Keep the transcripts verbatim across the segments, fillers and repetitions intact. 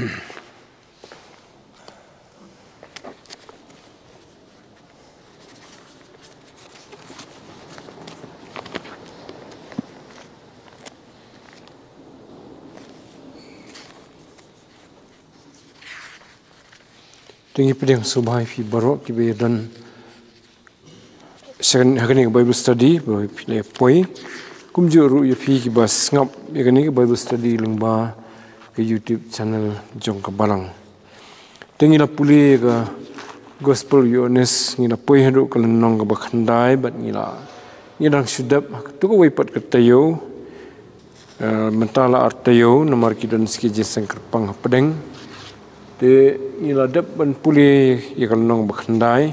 Te ngi pdiang sngewbha ïa phi baroh kiba ïadon sha kane, ha kane ka Bible study ba phi la poi. Kumjuh ruh ïa phi kiba sngap ïa kane ka Bible study lyngba ka YouTube channel jong ka Balang. Te ngi la pule ka Gospel Ïoannis, ngi la poi haduh ka lynnong kaba khyndai bad ngi la, ngi dang shu dep ha kato kawei pat ka taïew. Eh, mynta la ar taïew namar ki don sa ki jingïaseng kyrpang hapdeng. Te ngi la dep ban pule ïa ka lynnong ba khyndai.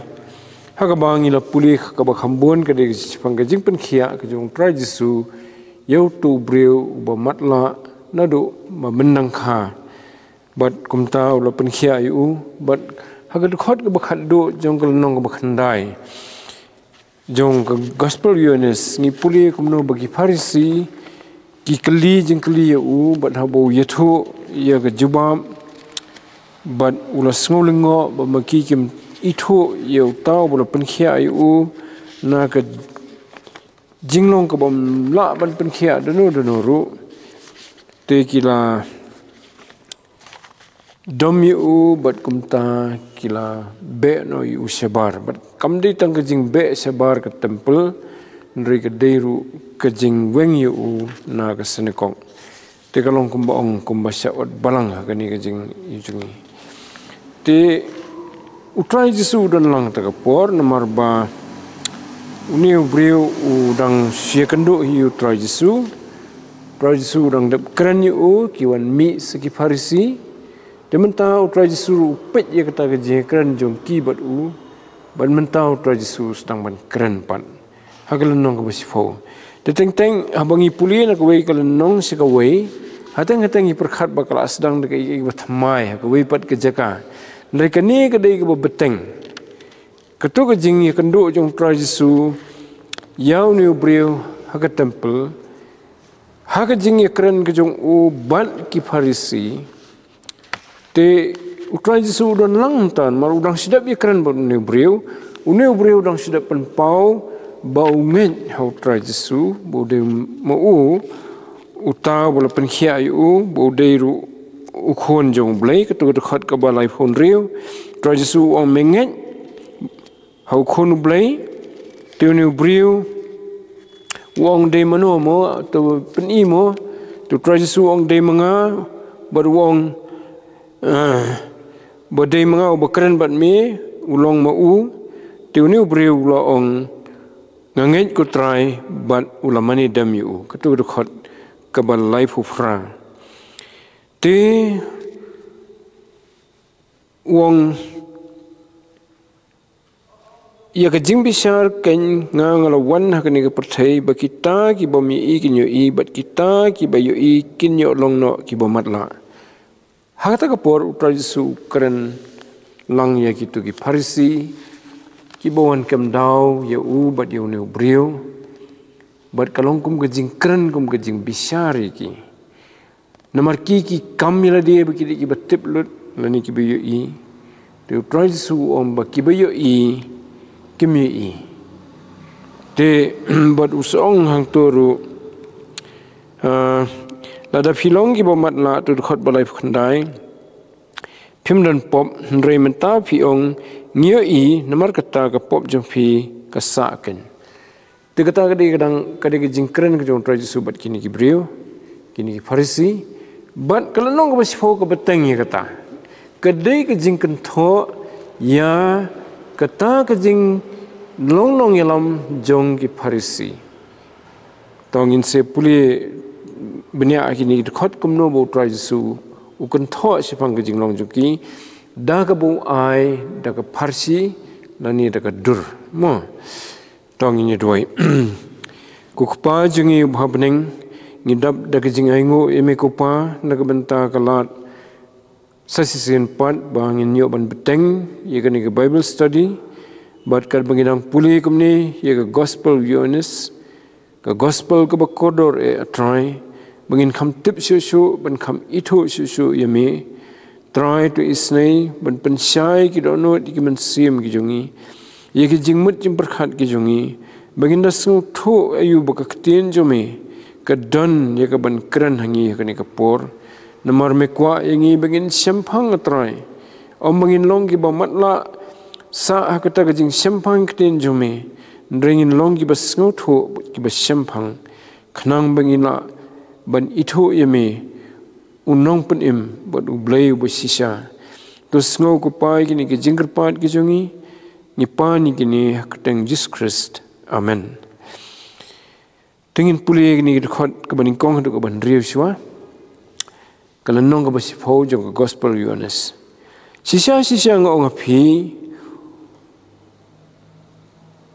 Ha kaba ngi la pule ha kaba kham bun ka dei shaphang ka jingpynkhiah ka jong u Trai Jisu ïa uto u briew uba matlah naduh ba myndangkha. Bad kumta u la pynkhiah ïa u, bad ha ka dkhot kaba khatduh jong ka lynnong kaba khyndai jong ka Gospel Ïoannis ngi pule kumno ba ki Pharisi ki kylli jingkylli ïa u, bad haba u ïathuh ïa ka jubab, bad u la sngew lyngngoh ba ma ki kim ithuh ïa uta uba la pynkhiah ïa u na ka jinglong kabym lah ban pynkhiah dano dano ruh. Te ki la dom ïa u bad kumta ki la beh noh ïa u shabar. Bad kam dei tang ka jingbeh shabar ka temple, hynrei ka dei ruh ka jingweng ïa u na ka synagog. Te ka long kumba ong kumba shah ot balang ha kane ka jingïohi jong ngi. Te u Trai Jisu u don lang kata ka por namar ba une u briew u dang shu ïakynduh hi ïa u Trai Jisu. Trai Jisu u dang dep kren ïa u, ki wan mih sa ki Pharisi. Te mynta u Trai Jisu ruh u peit ïa kata ka jingkren jong ki bad u. Bad mynta u Trai Jisu u sdang ban kren pat ha ka lynnong kaba shiphew. Te teng teng haba ngi pule na kawei ka lynnong sha kawei, hateng hateng ngi pyrkhat ba ka la sdang da kaei kaei kaba thymmai ha kawei pat ka jaka. Hynrei kane ka dei kaba bteng. Kato ka jingïakynduh jong u Trai Jisu ïa une u briew ha ka temple, ha ka jingïakren ka jong u bad ki Pharisi. Te u Trai Jisu u don lang mynta namar u dang shu dep ïakren bad une u briew. Une u briew u dang shu dep pynpaw ba u ngeit ha u Trai Jisu, ba u dei ma u uta uba la pynkhiah ïa u, ba u dei ruh u Khun jong U Blei, kato ka dkhot kaba laiphew hynriew. U Trai Jisu u ong, me ngeit ha u Khun U Blei? Te une u briew u ong, dei mano mo, to pyni mo. Te u Trai Jisu u ong, dei ma nga. Bad u ong, eh, ba dei ma nga uba kren bad me, u long ma u. Te une u briew u la ong, nga ngeit ko Trai, bad u la mane dem ïa u. Kato ka dkhot kaba laiphew phra. Te u ong, ïa ka jingbishar kein nga, nga la wan ha kane ka pyrthei ba kita kiba ym ïohi kin ïohi, bad kita kiba ïohi kin ïoh long noh kiba matlah. Ha kata ka por u Trai Jisu u kren lang ïa kito ki Pharisi kiba wan kem daw ïa u bad ïa une u briew. Bad ka long kum ka jingkren, kum ka jingbishar ïa ki. Namar ki, ki kam ïa lade ba ki dei kiba tip lut lane kiba ïohi. Te u Trai Jisu u ong ba kiba ïohi kim ïohi. Te bad u sa ong hangto ruh, ah, lada phi long kiba matlah, to dkhot ba laiphew khyndai, phim don pop, hynrei mynta phi ong, ngi ïohi, namar kata ka pop jong phi ka sah kein. Te kata ka dei ka dang, ka dei ka jingkren ka jong u Trai Jisu bad kine ki briew, kine ki Pharisi. Bad ka lynnong kaba shiphew ka bteng ïa kata. Ka dei ka jingkynthoh ïa kata ka jinglong nongïalam jong ki Pharisi. To ngin sa pule bniah ha kine ki dkhot kumno ba u Trai Jisu u kynthoh shaphang ka jinglong jong ki da kaba u ai da ka pharshi lane da ka dur. Mo. To ngin ïa duwai. Ko Kpa jong ngi uba ha bneng, ngi dap da ka jingainguh ïa me ko Pa na ka bynta ka lad sa shisien pat ba ngin ïoh ban bteng ïa kane ka Bible study. Bad katba ngi dang pule kumne ïa ka Gospel Ïoannis, ka Gospel kaba kordor, eh, A Trai, ba ngin kham tip shuh shuh, ban kham ithuh shuh shuh ïa me. Trai, to isynei ban pynshai ki dohnud ïa ki mynsiem ki jong ngi, ïa ki jingmut jingpyrkhat ki jong ngi, ba ngin da sngewthuh aïu ba ka ktien jong me ka don ïa ka ban kren ha ngi ha kane ka por. Namar me kwah ïa ngi ba ngin shemphang, Trai. Ym ba ngin long kiba matlah sah ha kata ka jingshemphang ktien jong me, hynrei ngin long kiba sngewthuh, kiba shemphang, khnang ba ngin lah ban ithuh ïa me, u nongpynim bad u Blei uba shisha. To sngew, ko Pa, ïa kine ki jingkyrpad ki jong ngi, ngi pan ïa kine ha ka kyrteng Jisu Khrist. Amen. Te ngin pule kine ki dkhot kaba nyngkong haduh kaba hynriew shuwa. Ka lynnong kaba shiphew jong ka Gospel Ïoannis. Shisha, shisha nga ong ha phi,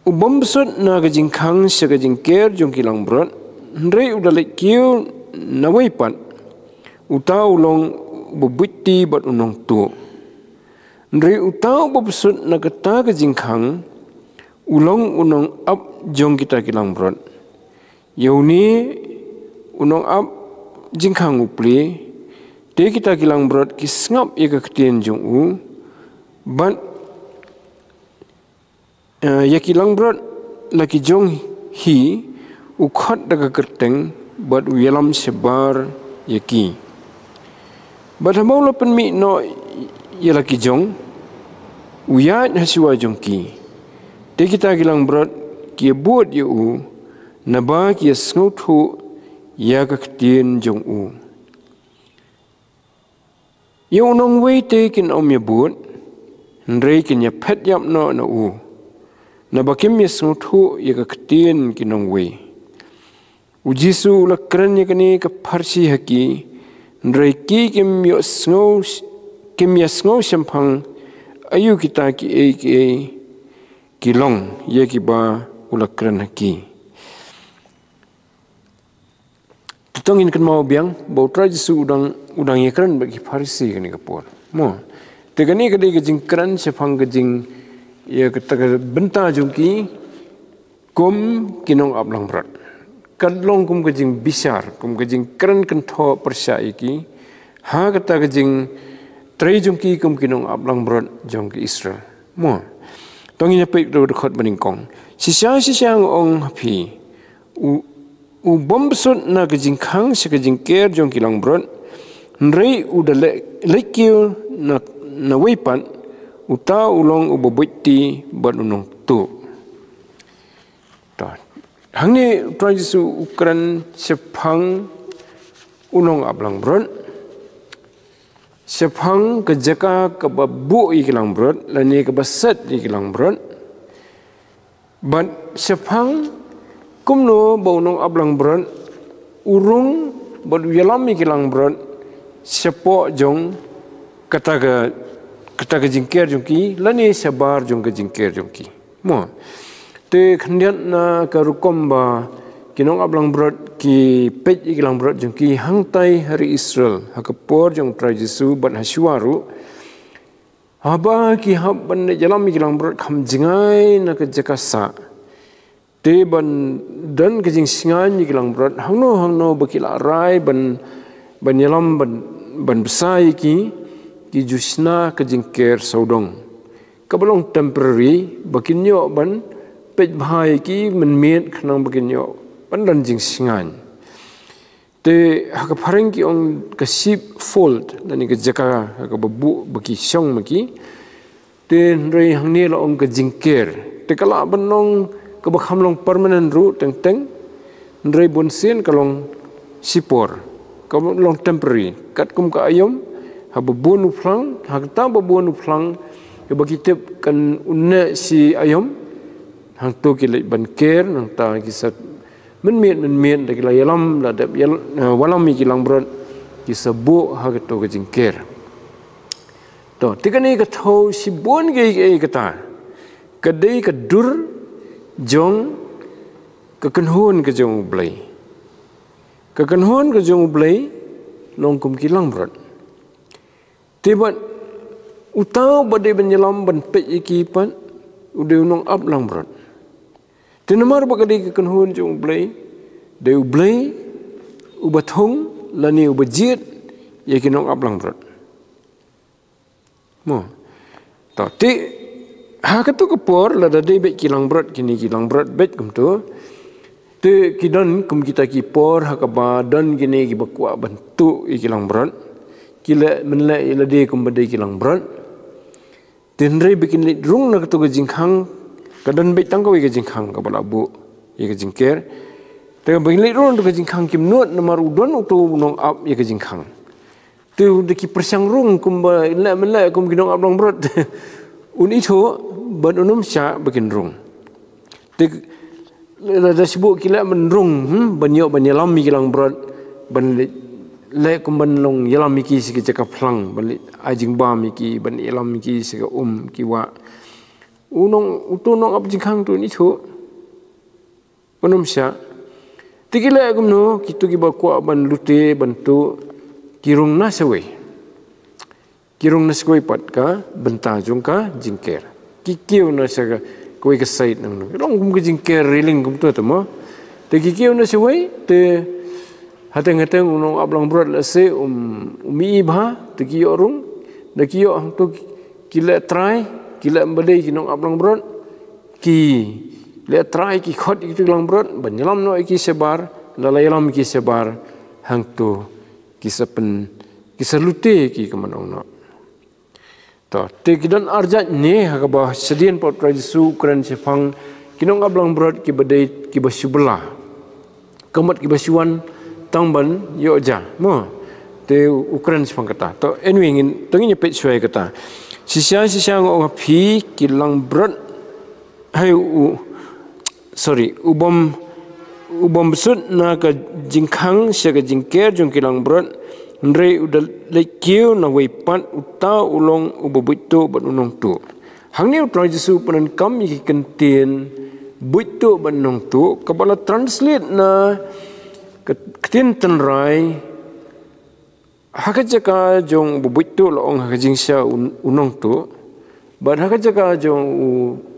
u bym bsut na ka jingkhang sha ka jingker jong ki langbrot, hynrei u da leit kiew nawei pat, uta u long uba buit ti bad u nongtuh. Hynrei uta uba bsut na kata ka jingkhang, u long u nongap jong kita ki langbrot. Ïa une u nongap jingkhang u plie, te kita ki langbrot ki sngap ïa ka ktien jong u, bad, eh, ïa ki langbrot la ki jong hi u khot da ka kyrteng, bad u ïalam shabar ïa ki. Bad haba u la pynmih noh ïa la ki jong, u ïaid ha shuwa jong ki. Te kita ki langbrot ki ïa bud ïa u, naba ki ïa sngewthuh ïa ka ktien jong u. Ïa u nongwei te kin ym ïa bud, hynrei kin ïa phet ïap noh na u, naba kim ïa sngewthuh ïa ka ktien ki nongwei. U Jisu u la kren ïa kane ka pharshi ha ki, hynrei ki kim ïohsngew, kim ïa sngew shemphang aïu kita kiei kiei ki long ïa kiba u la kren ha ki. Te to ngin kynmaw biang ba u Trai Jisu u dang, u dang ïa kren bad ki Pharisi kane ka por. Mo. Te kane ka dei ka jingkren shaphang ka jing, ïa kata ka bynta jong ki kum ki nongap langbrot. Ka long kum ka jingbishar, kum ka jingkren kynthoh pyrshah ïa ki ha kata ka jingtrei jong ki kum ki nongap langbrot jong ki Israel. Mo. To ngin ïa peit da u dkhot ba nyngkong. Shisha, shisha nga ong ha phi, u, u bym bsut na ka jingkhang sha ka jingker jong ki langbrot, hynrei u da le-, leit kiew na, nawei pat, uta u long uba buit ti bad u nongtuh. To. Hangne u Trai Jisu u kren shaphang u nongap langbrot, shaphang ka jaka kaba buh ïa ki langbrot lane kaba set ïa ki langbrot, bad shaphang kumno ba u nongap langbrot u rung bad u ïalam ïa ki langbrot shapoh jong kata ka, kata ka jingker jong ki lane shabar jong ka jingker jong ki. Mo. Te khyndiat na ka rukom ba ki nongap langbrot ki peit ïa ki langbrot jong ki hangtai ha ri Israel ha ka por jong u Trai Jisu bad ha shuwa ruh. Haba ki hap ban leit ïalam ïa ki langbrot kham jngai na ka jaka sah, te ban don ka jingsngaiñ ïa ki langbrot hangno hangno ba ki la rai ban, ban ïalam ban, ban bsa ïa ki, ki ju shna ka jingker sawdong kaba long temporary, ba kin ïoh ban peit bha ïa ki mynmiet khnang ba kin ïoh ban don jingsngaiñ. Te ha ka phareng ki ong ka sheepfold, lane ka jaka ha kaba buh ba ki shong ma ki. Te hynrei hangne la ong ka jingker. Te ka lah ban long kaba kham long permanent ruh teng teng. Hynrei bunsien ka long shipor, ka long temporary. Katkum ka aïom, haba bun u phlang, ha kata ba bun u phlang, kaba ki tip kan un neh shi aïom, hangto ki leit ban ker, nangta ki sa mynmiet mynmiet da ki la ïalam, la dep ïal-, eh, wallam ïa ki langbrot, ki sa buh ha kato ka jingker. To, te kane ka thew shibun kiei kiei kata, ka dei ka dur jong ka kynhun ka jong U Blei. Ka kynhun ka jong U Blei long kum ki langbrot. Te bad uta uba dei ban ïalam ban peit ïa ki pat, u dei u nongap langbrot. Te namar ba ka dei ka kynhun jong U Blei, dei U Blei uba thung lane uba jied ïa ki nongap langbrot. Mo. To, te, ha kato ka por, lada dei beit ki langbrot, kine ki langbrot beit kumto. Te, ki don, kum kita ki por, ha kaba don kine kiba kwah ban tuh ïa ki langbrot. Ki leh, mynleh ïa lade kumba dei ki langbrot. Te hynrei ba kin leit rung na kato ka jingkhang, ka don beit tang kawei ka jingkhang kaba la buh ïa ka jingker. Te ba kin leit rung na kato ka jingkhang kim nud namar u don uto u nongap ïa ka jingkhang. Te u da ki pyrshang rung kumba leh mynleh kum ki nongap langbrot. Un ithuh bad un ym shah ba kin rung. Te lada shu buh ki leh ban rung, hmm, ban ïoh ban ïalam ïa ki langbrot, ban leh, leh kum ban long ïalam ïa ki sha ki jaka phlang, ban leh ai jingbam ïa ki, ban ïalam ïa ki sha ka um ki wah. U nong, uto u nongap jingkhang to un ithuh. Un ym shah. Te ki leh kumno, kito kiba kwah ban lute, ban tuh, ki rung na shawei. Ki rung na shawei pat ka bynta jong ka jingker. Ki kiew na sha ka, kawei ka side nangno. Long kum ka jingker railing kumto te mo. Te ki kiew na shawei, te hateng hateng u nongap langbrot lehse um, um ïohi bha, te ki ïoh rung, da ki ïoh hangto ki, ki leh trai, ki leh ym ba dei ki nongap langbrot, ki leh trai ki khot ïa kito ki langbrot, ban ïalam noh ïa ki shabar, lada la ïalam ïa ki shabar, hangto ki sa pyn, ki sa lute ïa ki kumno noh. To, te ki don arjait ne ha kaba shadien pat u Trai Jisu u kren shaphang ki nongap langbrot kiba dei kiba shu bylla. Ka mut kiba shu wan tang ban ïoh ja. Mo, te u kren shaphang kata. To, anyway, ngin, to ngin ïa peit shuwa ïa kata. Shisha, shisha nga ong ha phi ki langbrot Hai u, sorry, u bym, u bym bsut na ka jingkhang sha ka jingker jong ki langbrot, hynrei u da leit kiew na wei pat, uta u long uba buit tuh bad u nongtuh. Hangne u Trai Jisu u pyndonkam ïa ki kyntien buit tuh bad nongtuh, kaba la translate na ka ktien tynrai, ha ka jaka jong u ba buit tuh la ong ha ka jingshisha u, u nongtuh. Bad ha ka jaka jong u,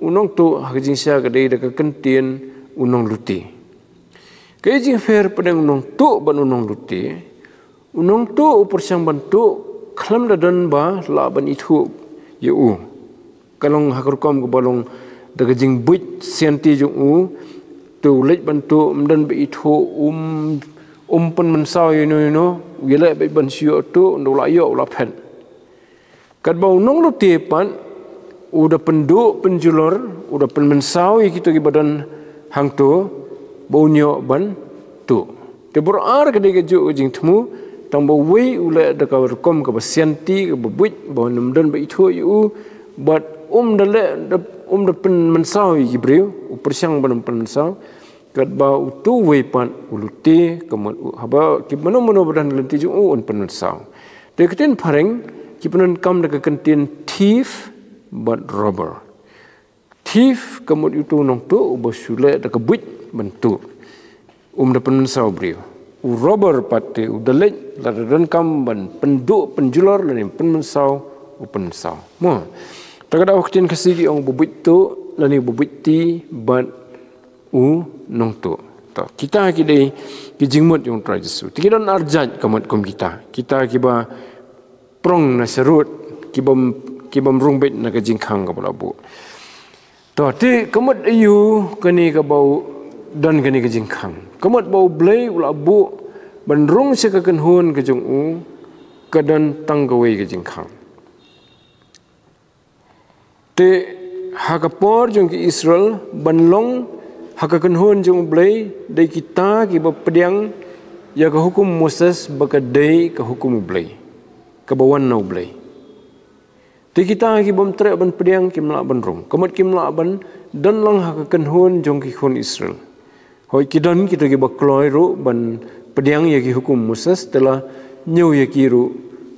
u nongtuh ha ka jingshisha ka dei da ka kyntien u nonglute. Ka jingpher pdeng u nongtuh bad u nonglute. U nongtuh u pyrshang ban tuh khlem da don ba lah ban ithuh ïa u. Ka long ha ka rukom kaba long da ka jingbuit sianti jong u, te u leit ban tuh, ym don ba ithuh, um, um pynmynsaw ïano ïano, u ïaleh beit ban shu ïoh tuh, ynda u la ïoh u la phet. Katba u nonglute pat, u da pynduh pynjulor, u da pynmynsaw ïa kito kiba don hangto, ba un ïoh ban tuh. Te baroh ar ka dei kajuh ka jingthmu, tang ba uwei u leh da ka rukom kaba sianti, kaba buit, ba un ym don ba ithuh ïa u, bad um da leh, da, um da pynmynsaw ïa ki briew, u pyrshang ban ym pynmynsaw, katba uto uwei pat u lute, ka mut u, haba, ki mano mano ba don lynti jong u un pynmynsaw. Te ka ktien phareng, ki pyndonkam da ka kyntien thief bad robber. Thief, ka mut uto u nongtuh, uba shu leh da ka buit ban tuh. Um da pynmynsaw briew. U robber pat te u da leit, lada donkam ban pynduh, pynjulor, lane pynmynsaw, u pynmynsaw. Mo. Ta ka daw ha ka ktien Khasi ki ong uba buit tuh, lane uba buit ti, bad u nongtuh. To, kita ki dei, ki jingmut jong u Trai Jisu. Te ki don arjait ka mut kum kita. Kita kiba prong na sharud, ki bym, ki bym rung beit na ka jingkhang kaba la buh. To, te ka mut aïu kane kaba u don kane ka jingkhang. Ka mut ba U Blei u la buh ban rung sha ka kynhun ka jong u, ka don tang kawei ka jingkhang. Te ha ka por jong ki Israel ban long ha ka kynhun jong U Blei, dei kita kiba pdiang ïa ka hukum Moses ba ka dei ka hukum U Blei, kaba wan na U Blei. Te kita ki bym treh ban pdiang kim lah ban rung. Ka mut kim lah ban don lang ha ka kynhun jong ki khun Israel. Hooid ki don kito kiba kloi ruh ban pdiang ïa ki hukum Moses, te la ñiew ïa ki ruh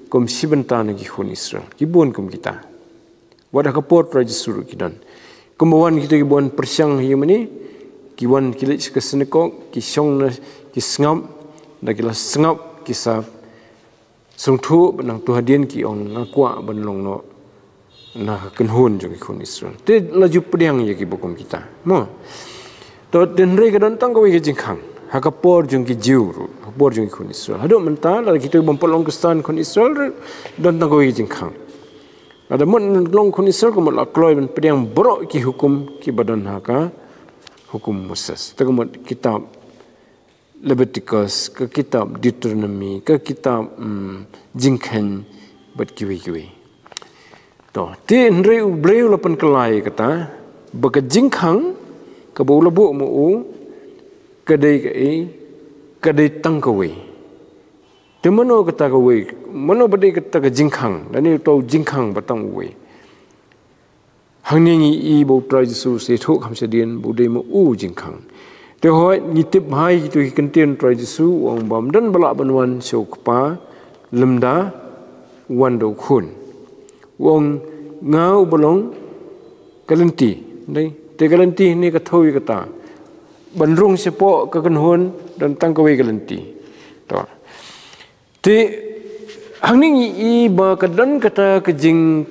kum shi bynta na ki khun Israel. Ki bun kum kita. Wat ha ka por Trai Jisu ruh ki don. Kumba wan kito kiba wan pyrshang ha ïing mane, ki wan ki leit sha ka synagog, ki shong na ki sngap, da ki la sngap ki sa sngewthuh, bad nangta hadien ki ong nga kwah ban long noh na ka kynhun jong ki khun Israel. Te la ju pdiang ïa kiba kum kita. Mo. To, te hynrei ka don tang kawei ka jingkhang. Ha ka por jong ki Jiw ruh, ha ka por jong ki khun Israel. Haduh mynta, lada kito bym pat long Khristan khun Israel ruh, don tang kawei ka jingkhang. Lada mut long khun Israel ka mut la kloi ban pdiang baroh ki hukum kiba don ha ka hukum Moses. Te ka mut kitab Leviticus, ka kitab Deuteronomy, ka kitab, mm, Jingkheiñ, bad kiwei kiwei. To, te hynrei U Blei u la pynkylla ïa kata, ba ka jingkhang kaba u la buh ma u, ka dei kaei, ka dei tang kawei. Te mano kata kawei, mano ba dei kata ka jingkhang, lane uto u jingkhang ba tang uwei. Hangne ngi i ba U Trai Jisu u sa ïathuh kham shadien ba u dei ma u jingkhang. Te hooid ngi tip bha ïa kito ki kyntien U Trai Jisu, u ong ba ym don ba lah ban wan sha u Kpa lymda wan da u Khun. U ong, nga uba long ka lynti. Dei, te ka lynti hangne ka thew ïa kata. Ban rung shapoh ka kynhun don tang kawei ka lynti. To. Te hangne ngi i ba ka don kata ka jing,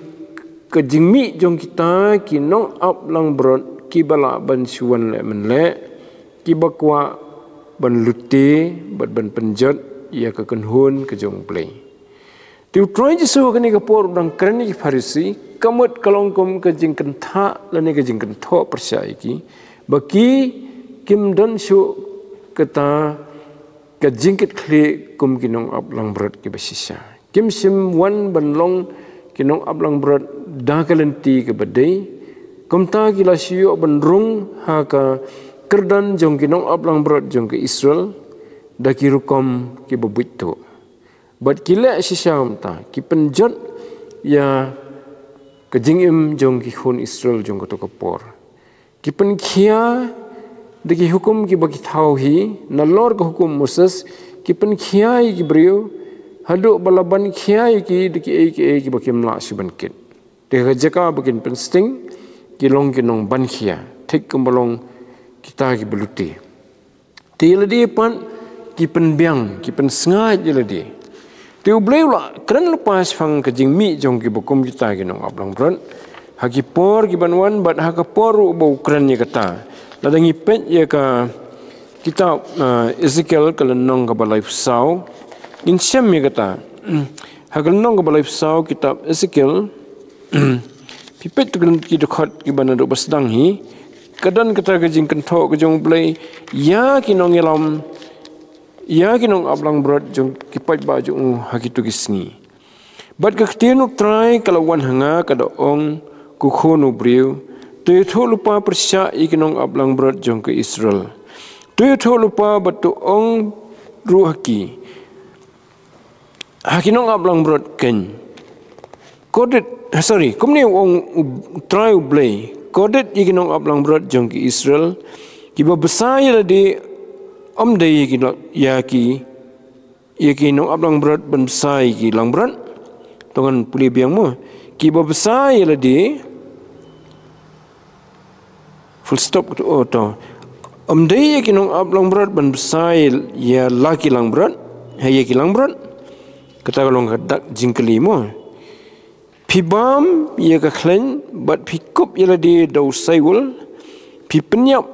ka jingmih jong kita ki nongap langbrot kiba lah ban shu wan leh mynleh, kiba kwah ban lute bad ban pynjot ïa ka kynhun ka jong U Blei. Te U Trai Jisu ha kane ka por u dang kren ïa ki Pharisi, ka mut ka long kum ka jingkynthah lane ka jingkynthoh pyrshah ïa ki, ba ki kim don shuh kata ka jingkitkhlieh kum ki nongap langbrot kiba shisha. Kim shym wan ban long ki nongap langbrot da ka lynti kaba dei. Kumta ki la shu ïoh ban rung ha ka kyrdan jong ki nongap langbrot jong ka Israel da ki rukom kiba buit tuh. Bad ki leh shisha kumta, ki pynjot ïa ka jingim jong ki khun Israel jong kato ka por. Ki pynkhia da ki hukum kiba ki thaw hi, nalor ka hukum Moses, ki pynkhia ïa ki briew, haduh ba la ban khia ïa ki da kiei kiei kiba kim lah shu ban kit. Te ha ka jaka ba kin pynsting, ki long ki nongban khia, thik kumba long kita kiba lute. Te ïa lade pat ki pynbiang, ki pynsngaid ïa lade. Te U Blei u la kren lypa shaphang ka jingmih jong kiba kum kita ki nongap langbrot ha ki por ki ban wan bad ha ka por ruh ba u kren ïa kata. Lada ngi peit ïa ka kitab, ah, Ezekiel ka lynnong kaba laiphew saw, ngin shem ïa kata. Ha ka lynnong kaba laiphew saw kitab Ezekiel, phi peit tu ki dkhot kiba naduh ba sdang hi, ka don kata ka jingkynthoh ka jong U Blei ïa ki nongïalam, ïa ki nongap langbrot jong ki paidbah jong u ha kito ki sngi. Bad ka ktien U Trai ka la wan ha nga, ka da ong, ko khun u briew, to ïathuh lypa pyrshah ïa ki nongap langbrot jong ka Israel. To ïathuh lypa bad to ong ruh ha ki, ha ki nongap langbrot keiñ. Kordit, sorry, kumne u ong U Trai U Blei, kordit ïa ki nongap langbrot jong ki Israel, kiba bsa ïa lade, ym dei ïa ki, ïa ki, ïa ki nongap langbrot ban bsa ïa ki langbrot. To ngan pule biang mo. Kiba bsa ïa lade, full stop, oh, to. Ym dei ïa ki nongap langbrot ban bsa ïa la ki langbrot, ha ïa ki langbrot. Kata ka long ka dak jingkylli mo. Phi bam ïa ka khleiñ bad phi kup ïa lade da u saiwul, phi pynïap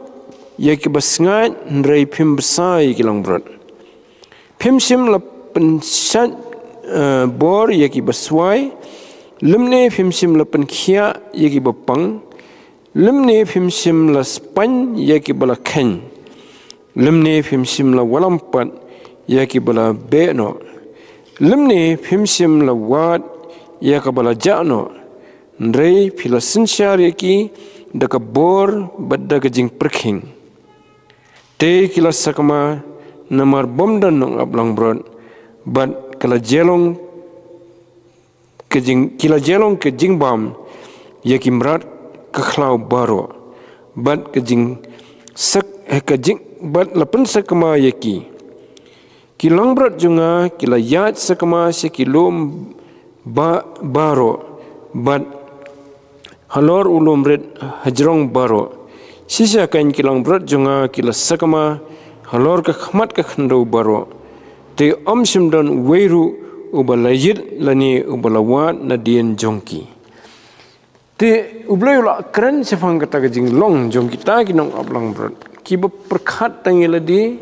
ïa kiba sngaid hynrei phim bsa ïa ki langbrot. Phim shym la pynshait, eh, bor ïa kiba swai, lymne phim shym la pynkhiah ïa kiba pang, lymne phim shym la spaiñ ïa kiba la kheiñ, lymne phim shym la wallam pat ïa kiba la beh noh, lymne phim shym la wad ïa kaba la jah noh, hynrei phi la synshar ïa ki da ka bor bad da ka jingpyrkhing. Te ki la sakma namar bym don nongap langbrot, bad ka la jia long ka jing, ki la jia long ka jingbam ïa ki mrad ka khlaw baroh, bad ka jingsak, eh, ka jing, bad la pynsakma ïa ki. Ki langbrot jong nga ki la ïaid sakma sha ki lum ba, baroh, bad halor u lum rit hajrong baroh. Shisha keiñ ki langbrot jong nga ki la sakma halor ka khmat ka khyndew baroh. Te ym shym don uwei ruh uba la ïit lane uba la wad nadien jong ki. Te U Blei u la kren shaphang kata ka jinglong jong kita ki nongap langbrot, kiba pyrkhat tang ïa lade,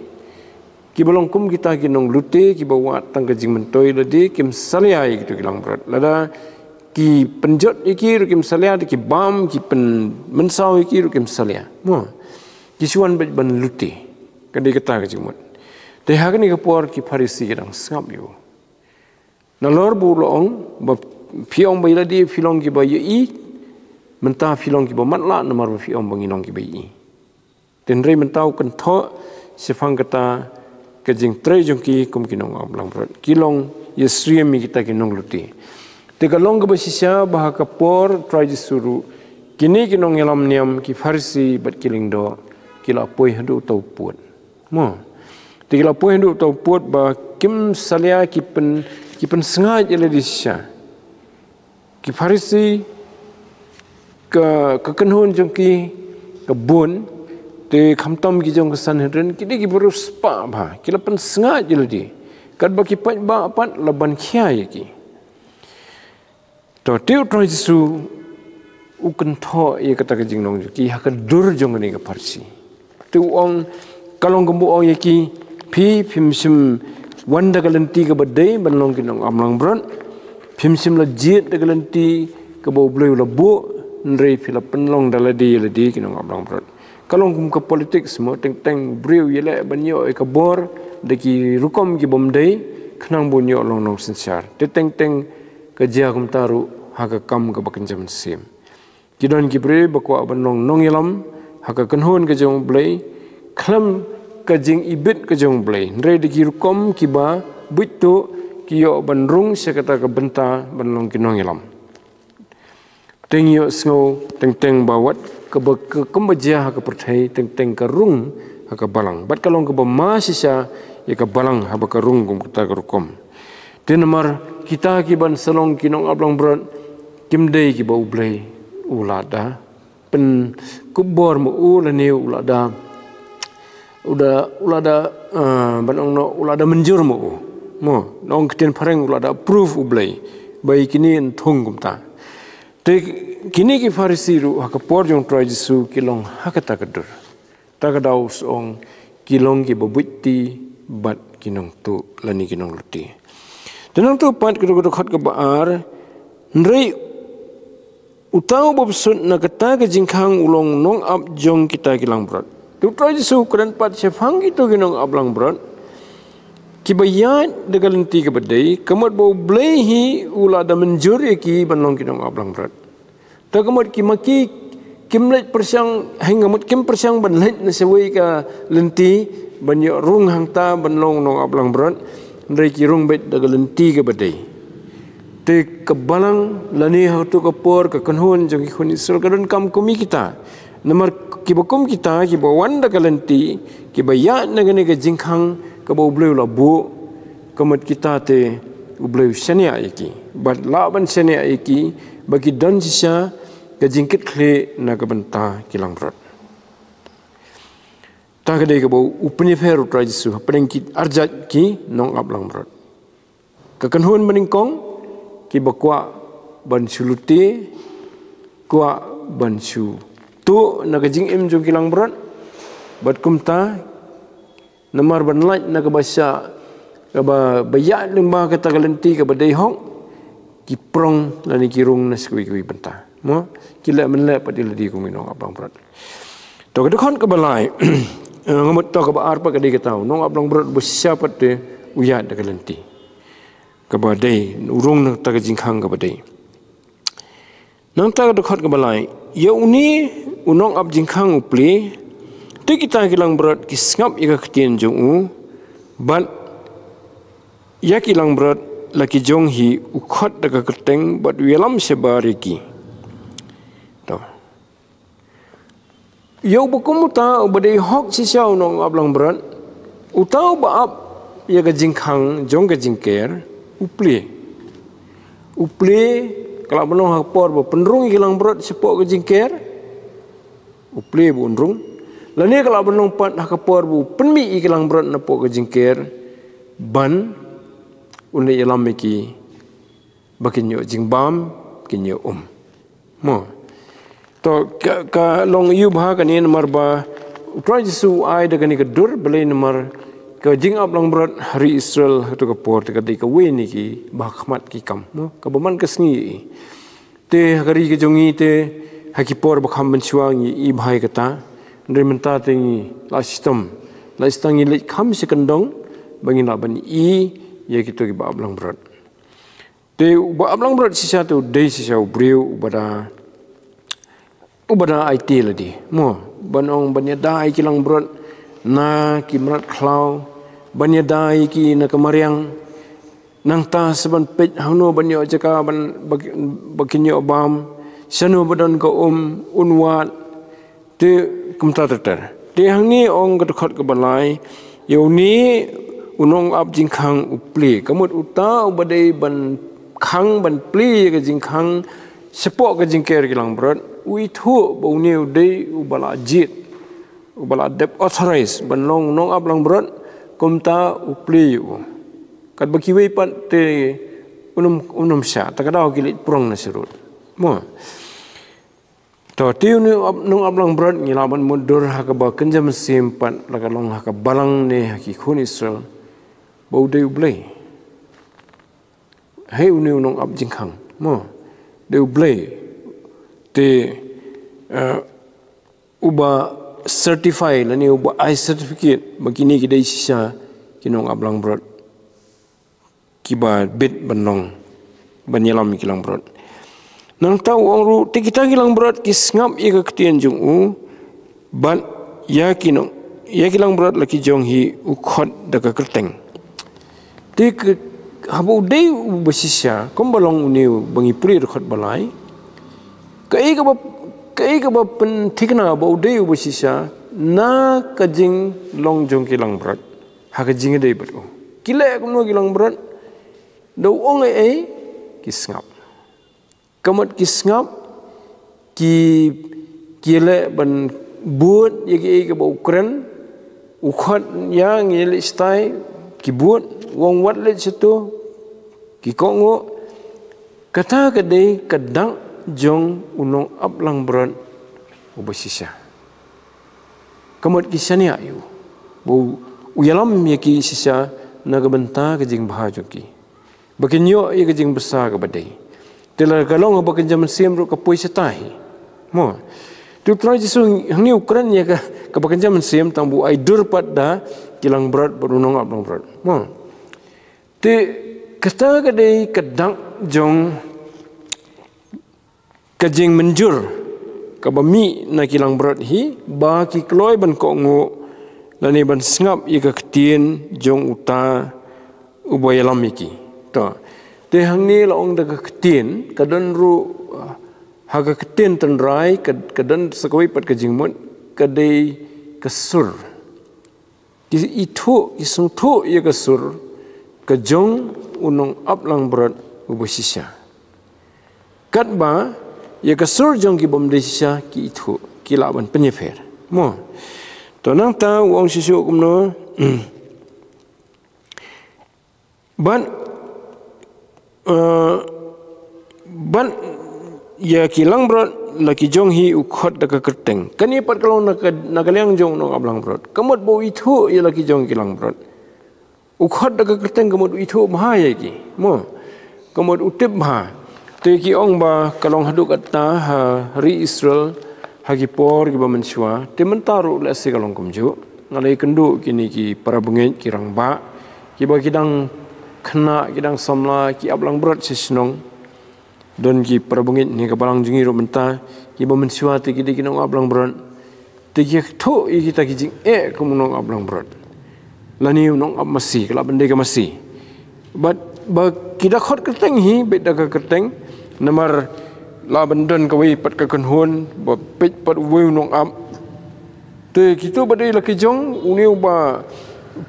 kiba long kum kita ki nonglute, kiba wad tang ka jingmyntoi ïa lade, kim salia ïa kito ki langbrot. Lada Ki pynjot ïa ki ruh kim salia, te ki bam, ki pynmynsaw ïa ki ruh kim salia. Mo. Ki shu wan beit ban lute. Ka dei kata ka jingmut. Te ha kane ka por ki Pharisi ki dang sngap ïa u. Nalor ba u la ong ba phi ong ba ïa lade phi long kiba ïohi, mynta phi long kiba matlah namar ba phi ong ba ngi long kiba ïohi. Te hynrei mynta u kynthoh shaphang kata ka jingtrei jong ki kum ki nongap langbrot. Ki long ïasyriem ïa kita ki nonglute. Te ka long kaba shisha ba ha ka por Trai Jisu ruh, kine ki nongïalam niam, ki Pharisi bad ki lyngdoh, ki la poi haduh uta u pud. Mo. Te ki la poi haduh uta u pud ba kim salia, ki pyn, ki pynsngaid ïa lade shisha. Ki Pharisi, ka, ka kynhun jong ki, ka bun, te khamtam ki jong ka Sanhedrin, ki dei ki briew spah bha, ki la pynsngaid ïa lade. Katba ki paidbah pat la ban khia ïa ki. To, te u Trai Jisu u kynthoh ïa kata ka jinglong jong ki ha ka dur jong kane ka Pharisi. Te u ong, ka long kumba u ong ïa ki, phi phim shym wan da ka lynti kaba dei ban long ki nongap langbrot. Phim shym la jied da ka lynti kaba U Blei u la buh, hynrei phi la pynlong da lade ïa lade ki nongap langbrot. Ka long kum ka politics mo, teng teng u briew u ïaleh ban ïoh ïa ka bor da ki rukom ki bym dei, khnang ba un ïoh long nongsynshar. Te teng teng ka jia kumta ruh ha ka kam kaba kynja mynsiem. Ki don ki briew ba kwah ban long nongïalam ha ka kynhun ka jong U Blei, khlem ka jingibit ka jong U Blei. Hynrei da ki rukom kiba buit tuh ki ïoh ban rung sha kata ka bynta ban long ki nongïalam. Te ngi ïohsngew teng teng ba wat kaba, ka, kumba jia ha ka pyrthei, teng teng ka rung ha ka balang. Bad ka long kaba ma shisha ïa ka balang haba ka rung kum kata ka rukom. Te namar kita ki ban sa long ki nongap langbrot, kim dei kiba U Blei u la da pynkup bor ma u lane u la da, u da, u la da, ah, ban ong noh, u la da mynjur ma u. Mo, nong ktien phareng u la da approve U Blei. Ba ïa kine yn thung kumta. Te kine ki Pharisi ruh ha ka por jong Trai Jisu ki long ha kata ka dur. Ta ka daw shu ong ki long kiba buit ti bad ki nongtuh lane ki nonglute. Te nangta pat ka dkhot kaba ar, hynrei uta uba bsut na kata ka jingkhang u long nongap jong kita ki langbrot. Te u Trai Jisu u kren pat shaphang kito ki nongap langbrot kiba ïaid da ka lynti kaba dei, ka mut ba U Blei hi u la da mynjur ïa ki ban long ki nongap langbrot. Te ka mut ki ma ki kim leit pyrshang, hynrei ka mut kim pyrshang ban leit na shawei ka lynti ban ïoh rung hangta ban long nongap langbrot, hynrei ki rung beit da ka lynti kaba dei. Te ka balang lane ha kato ka por ka kynhun jong ki khun Israel ka donkam kum ïa kita. Namar kiba kum kita, kiba wan da ka lynti, kiba ïaid na kane ka jingkhang kaba U Blei u la buh, ka mut kita te U Blei u shaniah ïa ki. Bad lah ban shaniah ïa ki ba ki don shisha ka jingkitkhlieh na ka bynta ki langbrot. Ta ka dei kaba u pynïapher u Trai Jisu hapdeng ki arjait ki nongap langbrot. Ka kynhun banyngkong kiba kwah ban shu lute, kwah ban shu tuh na ka jingim jong ki langbrot. Bad kumta namar ban lait na kaba shah, kaba, ba ïaid lyngba kata ka lynti kaba dei hok, ki prong lane ki rung na shakawei kawei bynta. Mo, ki leh mynleh pat ïa lade kum ki nongap langbrot. To ka dkhot kaba lai, eh, nga mut to kaba ar pat ka dei kata u nongap langbrot ba shisha pat te u ïaid da ka lynti kaba dei, u rung na kata ka jingkhang kaba dei. Nangta ka dkhot kaba lai, ïa une u nongap jingkhang u plie, te kita ki langbrot ki sngap ïa ka ktien jong u, bad ïa ki langbrot la ki jong hi u khot da ka kyrteng bad u ïalam shabar ïa ki. To. Ïa uba kum uta uba dei hok shisha u nongap langbrot, uta uba ap ïa ka jingkhang jong ka jingker, u plie. U plie, ka lah ban long ha ka por ba pynrung ïa ki langbrot shapoh ka jingker, u plie ba un rung. Lane ka lah ban long pat ha ka por ba u pynmih ïa ki langbrot napoh ka jingker, ban un leit ïalam ïa ki ba kin ïoh jingbam, kin ïoh um. Mo. To ka, ka long ïa u bha kane namar ba u Trai Jisu u ai da kane ka dur, balei namar ka jingap langbrot ha ri Israel ha kato ka por te ka dei kawei na ki ba khmat ki kam. Mo, kaba man ka sngi. Te ha ka ri ka jong ngi te, ha ki por ba kham mynshuwa ngi i bha ïa kata. Hynrei mynta te ngi la shitom, la shitom ngi leit kham sha kyndong ba ngin lah ban i ïa kito kiba ap langbrot. Te uba ap langbrot shisha te u dei shisha u briew uba da, uba da aiti lade, mo, ban ong ban ïada ïa ki langbrot na ki mrad khlaw, ban ïada ïa ki na ka mariang. Nangta sa ban peit hangno ban ïoh jaka ban ba, ba kin ïoh bam, shano ba don ka um, un wad. Te kumta ter ter. Te hangne ong ka dkhot kaba lai, ïa une u nongap jingkhang u plie. Ka mut uta uba dei ban khang, ban plie ïa ka jingkhang shapoh ka jingker ki langbrot, u ithuh ba une u dei uba la jied, uba la dep authorize ban long nongap langbrot. Kumta u plie ïa u. Katba kiwei pat te un ym, un ym shah, ta ka daw ki leit prong na syrut. Mo. To, te une u ap, nongap langbrot ngi lah ban mutdur ha kaba kynja mynsiem pat, la ka long ha ka balang ne ha ki khun Israel, ba u dei u Blei. Hei une u nongap jingkhang, mo, dei u Blei. Te, eh, uba certify lane uba ai certificate ba kine ki dei shisha ki nongap langbrot kiba bit ban long, ban ïalam ïa ki langbrot. Nangta u ong ruh, te kita ki langbrot ki sngap ïa ka ktien jong u, bad ïa ki nong, ïa ki langbrot la ki jong hi u khot da ka kyrteng. Te ka, haba u dei uba shisha, kumba long une uba ngi pule dkhot ba lai, kaei kaba, kaei kaba pynthikna ba u dei uba shisha na ka jinglong jong ki langbrot ha ka jingïadei bad u? Ki leh kumno ki langbrot? Da u ong ei ei, ki sngap. Ka mut ki sngap, ki, ki leh ban bud ïa kiei kiba u kren. U khot ïa ngi leit shatai, ki bud, u ong wat leit shato, ki kohnguh. Kata ka dei ka dak jong u nongap langbrot uba shisha. Ka mut ki shaniah ïa u ba u ïalam ïa ki shisha na ka bynta ka jingbha jong ki, ba kin ïoh ïa ka jingbsa kaba dei. Te la ka long haba kynja mynsiem ruh ka poi shatai, mo. Te u Trai Jisu hangne u kren ïa ka, kaba kynja mynsiem, tang ba u ai dur pat da ki langbrot bad u nongap langbrot, mo. Te kata ka dei ka dak jong ka jingmynjur kaba mih na ki langbrot hi, ba ki kloi ban kohnguh lane ban sngap ïa ka ktien jong uta uba ïalam ïa ki. To. Te hangne la ong da ka ktien, ka don ruh, ha ka ktien tynrai, ka, ka don sa kawei pat ka jingmut, ka dei ka sur. Ki ithuh, ki sngewthuh ïa ka sur ka jong u nongap langbrot uba shisha. Katba ïa ka sur jong ki bym dei shisha ki ithuh, ki lah ban pynïapher, mo. To nangta u ong shisha kumno? Bad, eh, bad ïa ki langbrot la ki jong hi u khot da ka kyrteng. Kane pat ka long na ka, na ka liang jong u nongap langbrot. Ka mut ba u ithuh ïa la ki jong ki langbrot. U khot da ka kyrteng ka mut u ithuh bha ïa ki, mo. Ka mut u tip bha. Te ki ong ba ka long haduh katta ha ri Israel ha ki por kiba mynshuwa. Te mynta ruh lehse ka long kumjuh. Nga la ïakynduh kine ki para bangeit, ki rangbah, kiba ki dang khynnah, ki dang samla, ki ap langbrot sha shnong. Don ki para bangeit ne ka balang jong ngi ruh mynta, kiba mynshuwa te ki dei ki nongap langbrot. Te ki ïathuh ïa kita ki jingeh kum u nongap langbrot lane u nongap masi, ka lah ban dei ka masi. Bad ba ki da khot kyrteng hi, beit da ka kyrteng, namar lah ban don kawei pat ka kynhun ba peit pat uwei u nongap. Te kito ba dei la ki jong une uba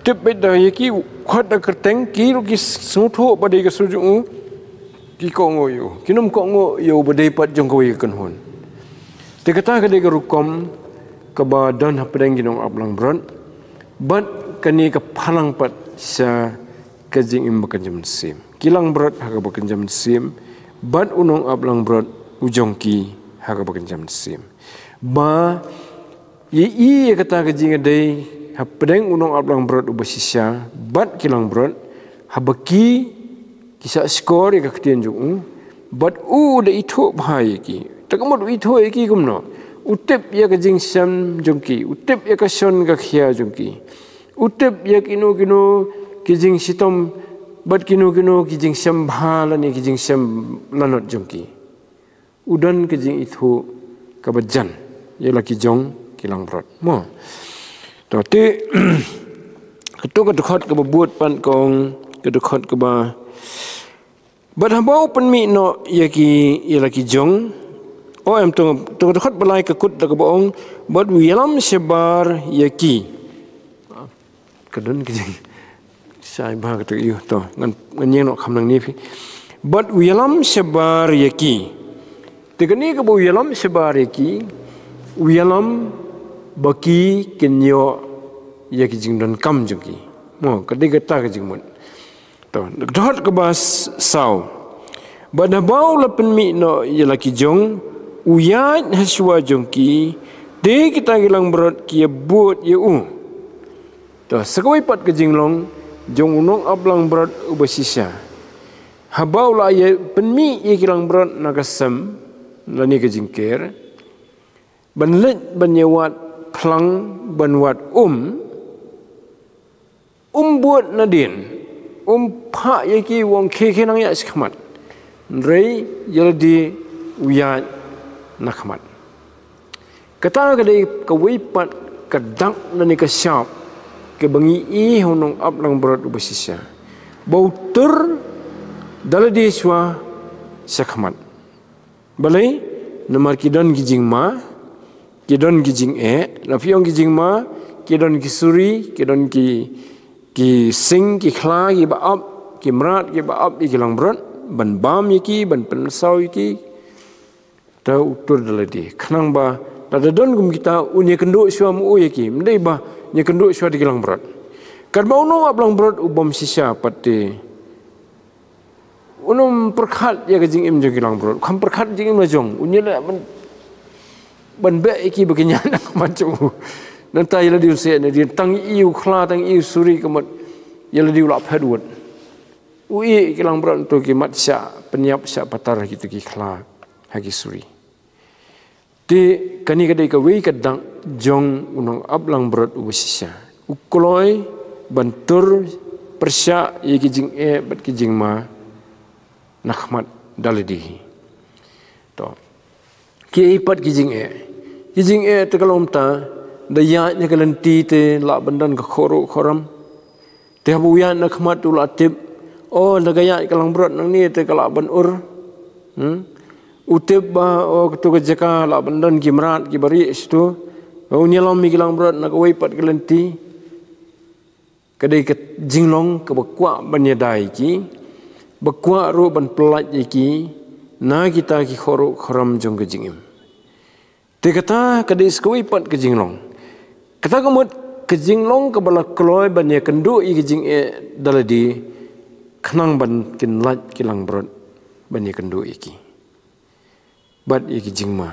tip beit da ïa ki, u khot da kyrteng, ki ruh ki sngewthuh ba dei ka sur jong u, ki kohnguh ïa u. Kin ym kohnguh ïa uba dei pat jong kawei ka kynhun. Te kata ka dei ka rukom kaba don hapdeng ki nongap langbrot. Bad kane ka phalang pat sha ka jingim ba kynja mynsiem. Ki langbrot ha kaba kynja mynsiem, bad u nongap langbrot u jong ki ha kaba kynja mynsiem. Ba ïa, ïa kata ka jingïadei hapdeng u nongap langbrot uba shisha bad ki langbrot, haba ki, ki shah shkor ïa ka ktien jong u, Bad u da ithuh bha ïa ki. Te ka mut u ithuh ïa ki kumno? U tip ïa ka jingshem jong ki, u tip ïa ka shon ka khia jong ki, u tip ïa kino kino ki jingshitom bad kino kino ki jingshem bha lane ki jingshem lanot jong ki. U don ka jingithuh kaba jan ïa la ki jong ki langbrot, mo. To te, kato ka dkhot kaba bud pat ka ong, ka dkhot kaba, bad haba u pynmih noh ïa ki, ïa la ki jong. O em, to, to ka dkhot ba lai ka kut da kaba ong, bad u ïalam shabar ïa ki. Ka don ka jing, shai bha kato, ïoh, to ngan, ngan ïeng noh kham nangne phi. Bad u ïalam shabar ïa ki. Te kane kaba u ïalam shabar ïa ki, u ïalam ba ki kin ïoh ïa ki jingdonkam jong ki. Mo, ka dei kata ka jingmut. To, dkhot kaba s-, saw. Bad haba u la pynmih noh ïa la ki jong, u ïaid ha shuwa jong ki, te kita ki langbrot ki ïa bud ïa u. To, sa kawei pat ka jinglong jong u nongap langbrot uba shisha. Haba u la ïa pynmih ïa ki langbrot na ka sem, lane ka jingker, ban leit ban ïa wad phlang, ban wad um, um bud nadien, um phah ïa ki, u ong khie khie nang ïaid shakhmat. Hynrei ïa lade u ïaid na khmat. Kata ka dei kawei pat ka dak lane ka shap kaba ngi i ha u nongap langbrot uba shisha, ba u tur da lade shuwa shakhmat. Balei? Namar ki don ki jingma, ki don ki jingeh, la phi ong ki jingma, ki don ki suri, ki don ki, ki sing, ki khla, kiba ap, ki mrad, kiba ap ïa ki langbrot, ban bam ïa ki, ban pynsaw ïa ki. Te u tur da lade. Khnang ba lada don kum kita, un ïa kynduh shuwa mo ïa ki. Ym dei ba un ïa kynduh shuwa da ki langbrot. Katba u nongap langbrot u bym shisha pat te, un ym pyrkhat ïa ka jingim jong ki langbrot. Kham pyrkhat jingim la jong. Un ïa leh ban, ban beh ïa ki ba kin ïaid na khmat jong u. Nangta ïa lade u seh, nadien tang ïa u khla, tang ïa u suri ka mut ïa lade u la phet wut. U ïeh ïa ki langbrot, to ki mat shah pynïap shah patar ha kito ki khla, ha ki suri. Te kane ka dei kawei ka dak jong u nongap langbrot uba shisha. U kloi ban tur pyrshah ïa ki jingeh bad ki jingma na khmat da lade hi. To. Kiei pat ki jingeh? Ki jingeh te ka long kumta, da ïaid na ka lynti te lah ban don ka khoro khoram. Te haba u ïaid na khmat u la tip, o, da ka ïaid ka langbrot nangne te ka lah ban ur. Hmm? U tip ba, o, kato ka jaka lah ban don ki mrad kiba rieh shato. U ïalam ïa ki langbrot na kawei pat ka lynti. Ka dei ka jinglong kaba kwah ban ïada ïa ki, ba kwah ruh ban pyllait ïa ki na kita ki khoro khoram jong ka jingim. Te kata ka dei sa kawei pat ka jinglong. Kata ka mut ka jinglong kaba la kloi ban ïakynduh ïa ka jingeh da lade, khnang ban kin lait ki langbrot ban ïakynduh ïa ki bad ïa ki jingma.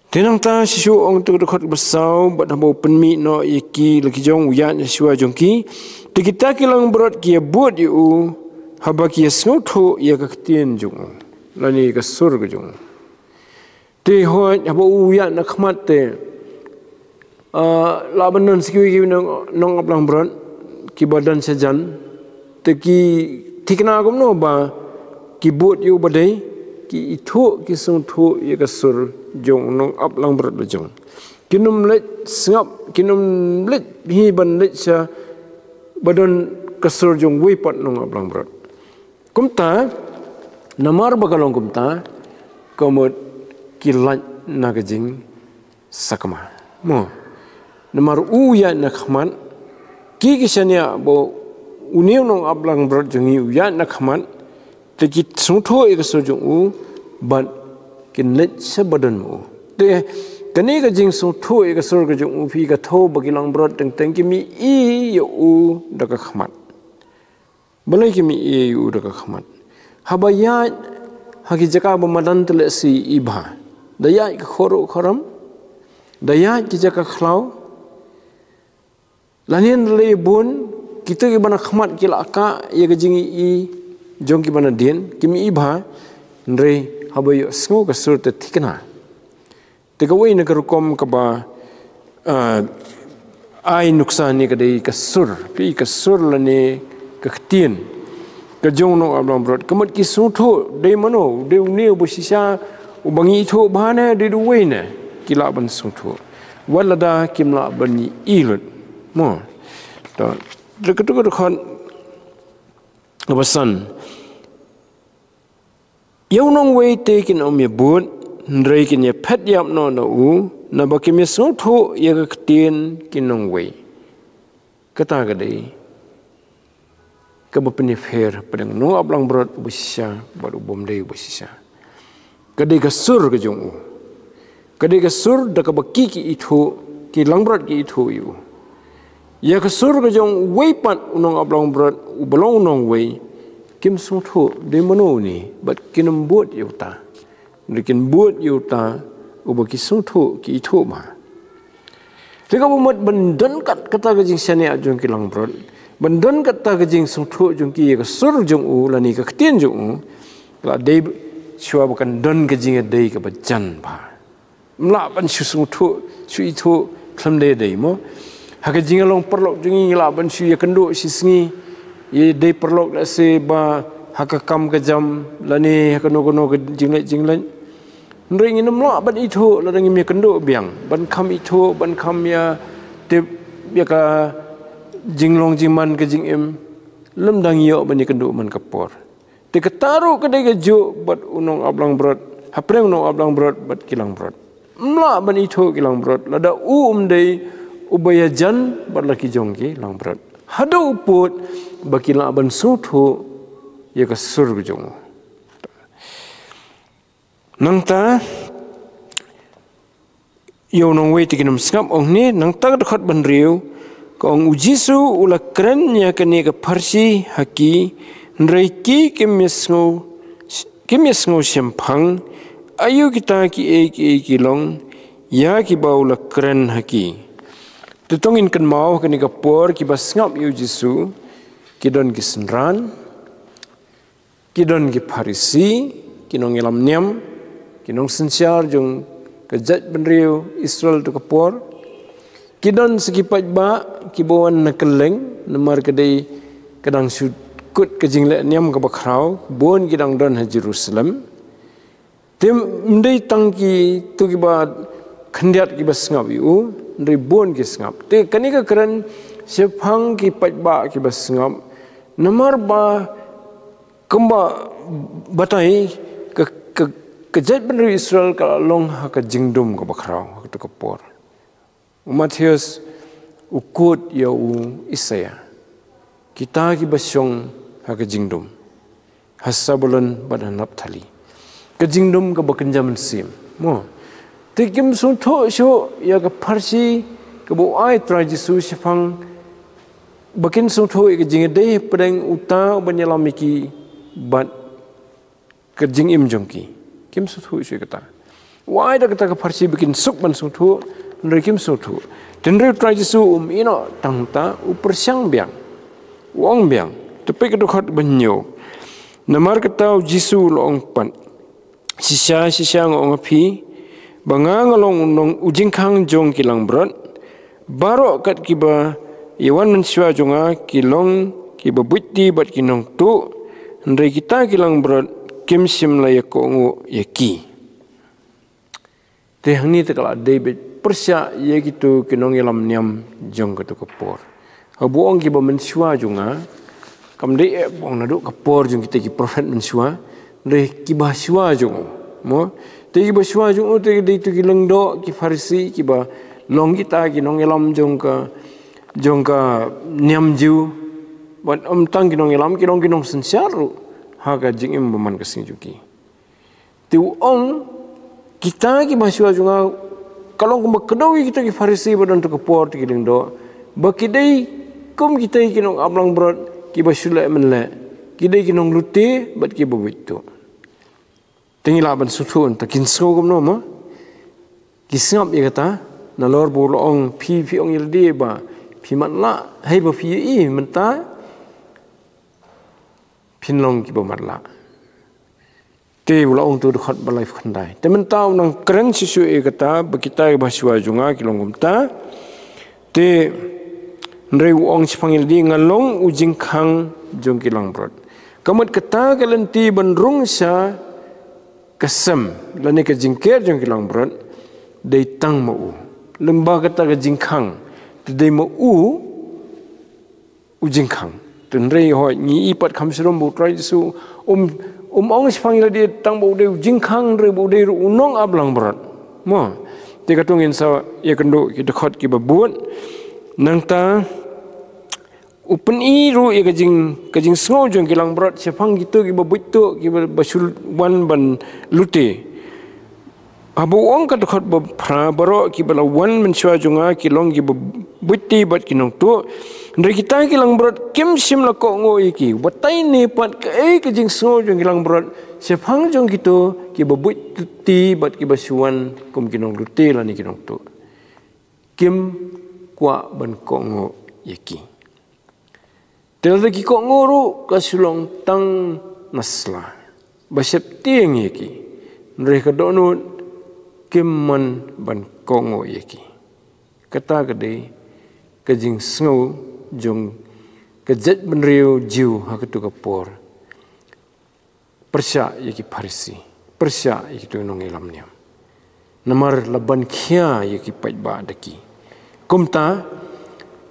Te nangta shisha ong, to ka dkhot ba saw, bad haba u pynmih noh ïa ki la ki jong, u ïaid na shuwa jong ki. Te kita ki langbrot ki ïa bud ïa u, haba ki ïa sngewthuh ïa ka ktien jong u, lane ka sur ka jong u. Te hooid, haba u ïaid na khmat te, ah, lah ban don sa kiwei ki nong, nongap langbrot kiba don shajan, te ki thikna kumno ba ki bud ïa u ba dei, ki ithuh, ki sngewthuh ïa ka sur jong u nongap langbrot la jong. Kin ym leit sngap, kin ym leit hi ban leit sha ba don ka sur jong uwei pat u nongap langbrot. Kumta, namar ba ka long kumta, ka mut ki lait na ka jingsakma. Mo. Namar u ïaid na khmat, ki ki shaniah ba une u nongap langbrot jong ngi u ïaid na khmat, te ki sngewthuh ïa ka sur jong u, bad kin leit sha ba don ma u. Te kane ka jingsngewthuh ïa ka sur ka jong u, phi, ka thew ba ki langbrot teng teng ki mih ïa u da ka khmat. Balei ki mih ïa u da ka khmat? Haba ïaid ha ki jaka ba madan te lehse i bha, da ïaid ka khoro khoram, da ïaid ki jaka khlaw, lane da lei bun, kito kiba na khmat ki la kah ïa ka jingïohi jong kiba nadien, kim i bha, hynrei haba ïohsngew ka sur te thikna. Te kawei na ka rukom kaba, ah, ai nuksa ne ka dei ka sur, phi ka sur lane ka ktien ka jong u nongap langbrot. Ka mut ki sngewthuh, dei mano, dei une uba shisha, uba ngi ithuh bha ne, dei uwei ne, ki lah ban sngewthuh. Wat lada kim lah ban i lut. Mo. To, da katu ka dkhot kaba san. Ïa u nongwei te kin ym ïa bud, hynrei kin ïa phet ïap noh na u, naba kim ïa sngewthuh ïa ka ktien ki nongwei. Kata ka dei kaba pynïapher hapdeng u nongap langbrot uba shisha bad u bym dei uba shisha. Ka dei ka sur ka jong u. Ka dei ka sur da kaba ki ki ithuh, ki langbrot ki ithuh ïa u. Ïa ka sur ka jong uwei pat u nongap langbrot uba long u nongwei, kim sngewthuh dei mano une, bad kin ym bud ïa uta. Hynrei kin bud ïa uta uba ki sngewthuh, ki ithuh bha. Te kaba mut ban don kat kata ka jingshaniah jong ki langbrot, ban don kata ka jingsngewthuh jong ki ïa ka sur jong u lane ka ktien jong u, la dei shuwa ba kan don ka jingïadei kaba jan bha. Ym lah ban shu sngewthuh, shu ithuh khlem da ïadei mo. Ha ka jinglong paralok jong ngi lah ban shu ïakynduh shisngi, ïadei paralok lehse ba ha ka kam ka jam lane ha kano kano ka jingleh jingleh. Hynrei ngin ym lah ban ithuh lada ngim ïakynduh biang, ban kham ithuh, ban kham ïa tip ïa ka jinglong jingman ka jingim, lymda ngi ïoh ban ïakynduh man ka por. Te kata ruh ka dei kajuh bad u nongap langbrot, hapdeng u nongap langbrot bad ki langbrot. Ym lah ban ithuh ki langbrot lada u um dei uba ïajan bad la ki jong ki langbrot. Haduh u pud ba ki lah ban sngewthuh ïa ka sur ka jong u. Nangta, ïa u nongwei te kin ym sngap, ong ne, nangta ka dkhot ba hynriew, ka ong u Jisu u la kren ïa kane ka pharshi ha ki, hynrei ki kim ïa sngew, kim ïa sngew shemphang, aïu kita kiei kiei ki long, ïa kiba u la kren ha ki. Te to ngin kynmaw ha kane ka por kiba sngap ïa u Jisu, ki don ki synran, ki don ki Pharisi, ki nongïalam niam, ki nongsynshar jong ka jaitbynriew Israel to ka por. Ki don sa ki paidbah, kiba wan na kylleng, namar ka dei ka dang shu kut ka jingleh niam kaba khraw, bun ki dang don ha Jerusalem. Te ym dei tang kito kiba khyndiat kiba sngap ïa u, hynrei bun ki sngap. Te kane ka kren shaphang ki paidbah kiba sngap, namar ba kumba batai ka, ka, ka jaitbynriew Israel ka la long ha ka jingdum kaba khraw, ha kato ka por. U Mathaios u quote ïa u Isaïah. Kita kiba shong ha ka jingdum, ha Zebulun bad ha Naphtali. Ka jingdum kaba kynja mynsiem. Mo. Te kim sngewthuh shuh ïa ka pharshi kaba u ai Trai Jisu shaphang ba kin sngewthuh ïa ka jingïadei hapdeng uta uban ïalam ïa ki bad ka jingim jong ki. Kim sngewthuh shuh ïa kata. U ai da kata ka pharshi ba kin suk ban sngewthuh, hynrei kim sngewthuh. Te hynrei u Trai Jisu um ïehnoh tang ta, u pyrshang biang. U ong biang. Te peit ka dkhot ba hynñiew. Namar kata u Jisu u la ong pat. Shisha, shisha nga ong ha phi, ba nga nga long u nong u jingkhang jong ki langbrot, baroh kat kiba ïawan mynshuwa jong nga ki long kiba buit ti bad ki nongtuh, hynrei kita ki langbrot kim shym la ïakohnguh ïa ki. Te hangne te ka la dei beit pyrshah ïa kito ki nongïalam niam jong kato ka por. Haba u ong kiba mynshuwa jong nga, kam dei eh ba u ong naduh ka por jong kita ki prophet mynshuwa, hynrei kiba shuwa jong u. Mo, te kiba shuwa jong u te dei to ki lyngdoh, ki Pharisi, kiba long kita ki nongïalam jong ka, jong ka niam Jiw. Bad ym tang ki nongïalam, ki long ki nongsynshar ruh ha ka jingim ba man ka sngi jong ki. Te u ong, kita kiba shuwa jong nga, ka long kumba kdew ïa kita ki Pharisi ba don to ka por, to ki lyngdoh, ba ki dei kum kita ki nongap langbrot kiba shu leh mynleh, ki dei ki nonglute bad kiba buit tuh. Te ngi lah ban sngewthuh, te kin sngew kumno mo? Ki sngap ïa kata, nalor ba u la ong, phi, phi ong ïa lade ba phi matlah, hei ba phi ïohi mynta. phin long kiba matlah. Te u la ong, to dkhot ba laiphew khyndai. Te mynta u nang kren shisha ïa kata, ba kita kiba shuwa jong nga ki long kumta. Te hynrei u ong shaphang ïa lade, nga long u jingkhang jong ki langbrot. Ka mut kata ka lynti ban rung sha ka sem lane ka jingker jong ki langbrot, dei tang ma u. Lyngba kata ka jingkhang, te dei ma u u jingkhang. Te hynrei hooid ngi i pat kham shitom ba u Trai Jisu um, um ong shaphang ïa lade tang ba u dei u jingkhang, hynrei ba u dei ruh u nongap langbrot. Mo. Te katto ngin sa ïakynduh ki dkhot kiba bud. Nangta u pyni ruh ïa ka jing, ka jingsngew jong ki langbrot shaphang kito kiba buit tuh, kiba, ba shu wan ban lute. Haba u ong ka dkhot ba phra, baroh kiba la wan mynshuwa jong nga ki long kiba buit ti bad ki nongtuh. Hynrei kita ki langbrot kim shym la kohnguh ïa ki. Batai ne pat kaei ka jingsngew jong ki langbrot shaphang jong kito kiba buit ti bad kiba shu wan kum ki nonglute lane ki nongtuh. Kim kwah ban kohnguh ïa ki. Te lada ki kohnguh ruh ka shu long tang na sla ba sheptieng ïa ki. Hynrei ka dohnud kim mon ban kohnguh ïa ki. Kata ka dei ka jingsngew jong ka jaitbynriew Jiw ha katu ka por. Pyrshah ïa ki Pharisi, pyrshah ïa kito ki nongïalam niam. Namar la ban khia ïa ki paidbah da ki. Kumta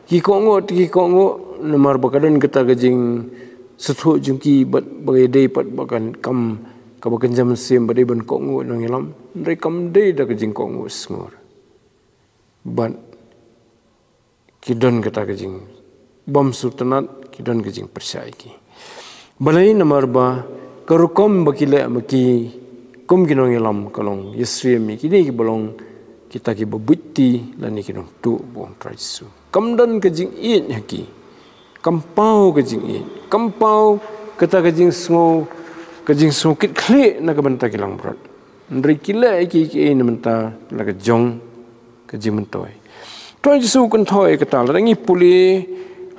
ki kohnguh te ki kohnguh namar ba ka don kata ka jingsngewthuh jong ki bad ba ka dei pat ba kan kam kaba kynja mynsiem ba dei ban kohnguh nongïalam. Hynrei kam dei da ka jingkohnguh sngur. Bad ki don kata ka jingbymsngewtynnat, ki don ka jingpyrshah ïa ki. Balei? Namar ba ka rukom ba ki leh ma ki kum ki nongïalam ka long ïasyriem ïa kine kiba long kita kiba buit ti lane ki nongtuh, ba ong Trai Jisu. Kam don ka jingïeit ha ki. Kam paw ka jingïeit. Kam paw kata ka jingsngew, ka jingsngew kit khlieh na ka bynta ki langbrot. Hynrei ki leh ïa ki, ïa ki na bynta la ka jong ka jingmyntoi. Trai Jisu u kynthoh ïa kata, lada ngi pule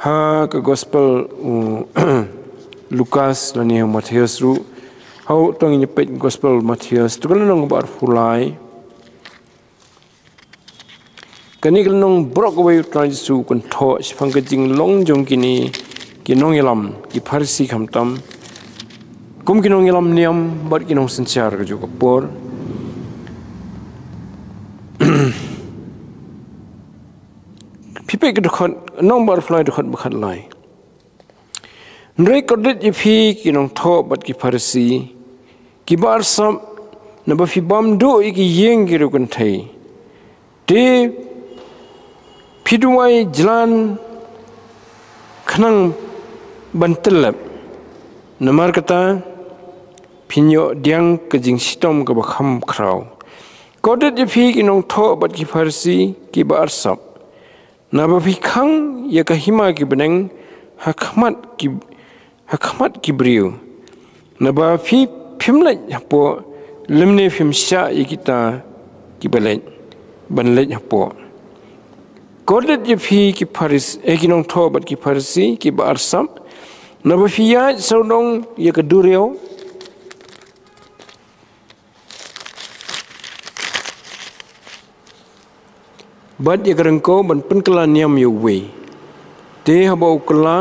ha ka gospel u Lukas lane u Mathaios ruh. Haba to ngin ïa peit gospel Mathaios, to ka lynnong ba arphew lai. Kane ka lynnong baroh kawei u Trai Jisu u kynthoh shaphang ka jinglong jong kine ki nongïalam, ki Pharisi khamtam. Kum ki nongïalam niam bad ki nongsynshar kajuh ka por. Phi peit ka dkhot, lynnong ba arphew lai dkhot ba khatlai. Hynrei kordit ïa phi ki nongthoh bad ki Pharisi, kiba arsap, naba phi bam duh ïa ki ïing ki riewkynthei. Te phi duwai jlan khnang ban tyllep. Namar kata phin ïoh pdiang ka jingshitom kaba kham khraw. Kordit ïa phi ki nongthoh bad ki Pharisi kiba arsap. Naba phi khang ïa ka hima ki bneng ha khmat ki, ha khmat ki briew. Naba phi phim leit hapoh, lymne phim shah ïa kita kiba leit ban leit hapoh. Kordit ïa phi ki Pharis, eh, ki nongthoh bad ki Pharisi kiba arsap. Naba phi ïaid sawdong ïa ka duriaw bad ïa ka ryngkew ban pynkylla niam ïa uwei. Te haba u kylla,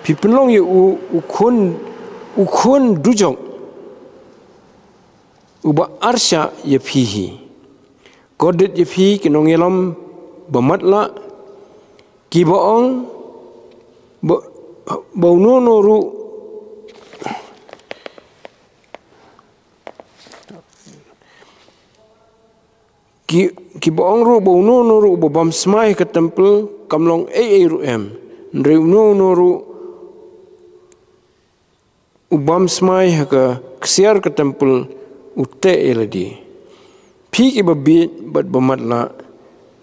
phi pynlong ïa u u khun, u khun dujok uba arshah ïa phi hi. Kordit ïa phi ki nongïalam ba matlah, kiba ong ba, ba uno uno ruh Ki, kiba ong ruh ba uno uno ruh uba bam smai ha ka templ kam long ei ei ruh em. Hynrei uno uno ruh u bam smai ha ka ksiar ka templ u teh ïa lade. Phi kiba bieit bad ba matlah,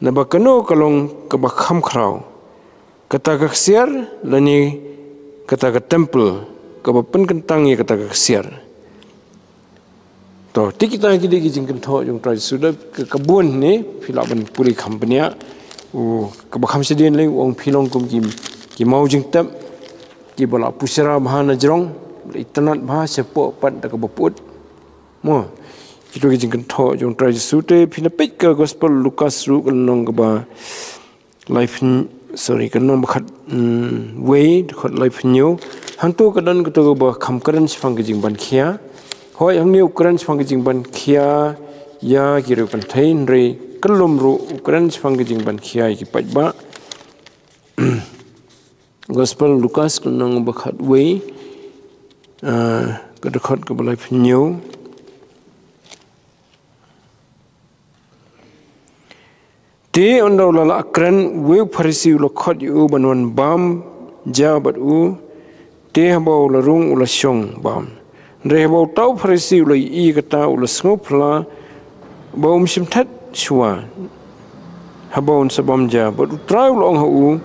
naba kano ka long kaba kham khraw, kata ka ksiar lane kata ka templ kaba pynkyntang ïa kata ka ksiar? To, te kita ki dei ki jingkynthoh jong u Trai Jisu. Da ka, ka bun ne, phi lah ban pule kham bniah. U, kaba kham shadien lei u ong phi long kum ki, ki maw jingtep kiba la pushra bha na jrong. itynnad bha shapoh pat da kaba put. Mo, kito ki jingkynthoh jong u Trai Jisu. Te phin ïa peit ka Gospel Lukas ruh ka lynnong kaba laiphew, sorry, ka lynnong ba khat, mm, wei, dkhot laiphew hynñiew. Hangto ka don kato kaba kham kren shaphang ka jingban khia. Hooid, hangne u kren shaphang ka jingban khia ïa ki riewkynthei, hynrei ka lum ruh u kren shaphang ka jingban khia ïa ki paidbah. Gospel Lukas ka lynnong ba khat wei, ah, ka dkhot kaba laiphew hynñiew. Te ynda u la lah kren, uwei u Pharisi u la khot ïa u ban wan bam ja bad u, te haba u la rung u la shong bam. Hynrei haba uta u Pharisi u la ïohi ïa kata u la sngewphylla ba um shim thied shuwa haba un sa bam ja. Bad u Trai u la ong ha u,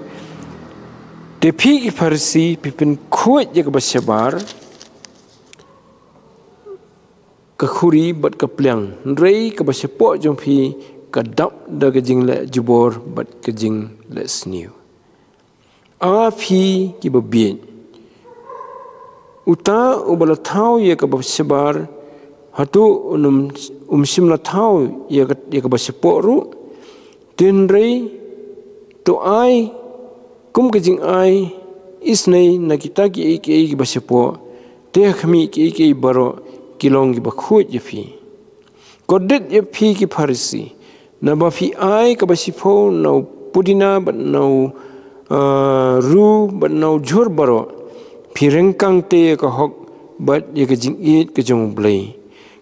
te phi ki Pharisi phi pynkhuid ïa kaba shabar, ka khuri bad ka pliang, hynrei kaba shapoh jong phi ka dap da ka jingleh jubor bad ka jingleh sniew. A phi kiba bieit, uta uba la thaw ïa kaba shabar, hato un, um shym la thaw ïa ka, ïa kaba shapoh ruh? Te hynrei to ai kum ka jingai isynei na kita kiei kiei kiba shapoh, te ha khmih, kiei kiei baroh ki long kiba khuid ïa phi. Kordit ïa phi ki Pharisi, naba phi ai kaba shiphew na u pudina bad na u, ah, rue bad na u jhur baroh. Phi ryngkang te ïa ka hok bad ïa ka jingïeit ka jong U Blei.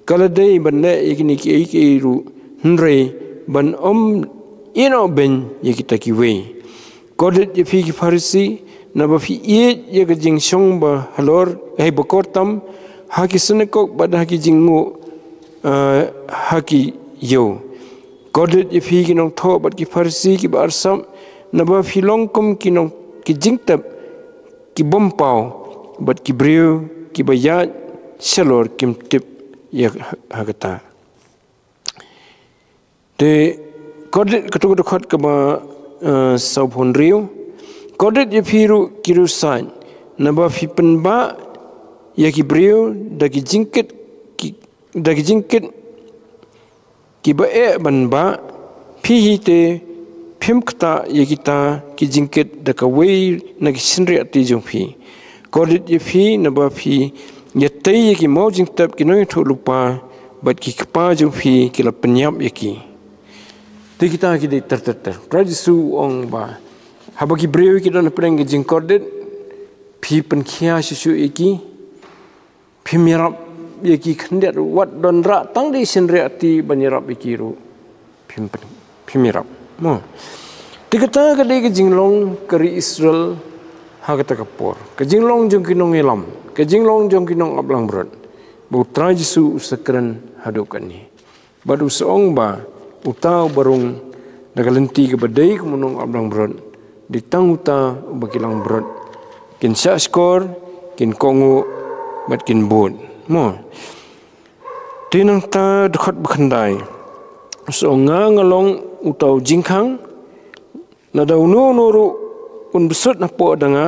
Ka la dei ban leh ïa kine kiei kiei ruh, hynrei ban ym ïehnoh beiñ ïa kita kiwei. Kordit ïa phi ki Pharisi, naba phi ïeit ïa ka jingshong ba halor, eh, ba kor tam ha ki synagog bad ha ki jingïoh, eh, ha ki ïew. Kordit ïa phi ki nongthoh bad ki Pharisi kiba arsap, naba phi long kum ki nong, ki jingtep ki bym paw, bad ki briew kiba ïaid shalor kim tip ïa ha, ha kata. Te kordit, kato ka dkhot kaba, eh, sawphew hynriew. Kordit ïa phi ruh ki riewsaid, naba phi pynbah ïa ki briew da ki jingkit, ki, da ki jingkit kiba eh ban bah. Phi hi te phim ktah ïa kita ki jingkit da kawei na ki shynriahti jong phi. Kordit ïa phi, naba phi ïatei ïa ki maw jingtep ki nongïathuhlypa, bad ki kpa jong phi ki la pynïap ïa ki. Te kita ki dei ter ter ter. Trai Jisu u ong ba haba ki briew ki don hapdeng ki jingkordit, phi pynkhia shuh shuh ïa ki. Phim ïarap ïa ki khyndiat, wat don rah tang dei shynriahti ban ïarap ïa ki ruh phim pyn, phim ïarap. Mo. Te kata ka dei ka jinglong ka ri Israel ha kata ka por. Ka jinglong jong ki nongïalam, ka jinglong jong ki nongap langbrot. Ba U Trai Jisu u sa kren haduh katne. Bad u sa ong ba uta uba rung da ka lynti kaba dei kum u nongap langbrot, dei tang uta uba ki langbrot kin shah shkor, kin kohnguh, bad kin bud. Mo. Te nangta dkhot ba khyndai. U sa ong, nga nga long uta u jingkhang, lada uno uno ruh un bsut hapoh da nga,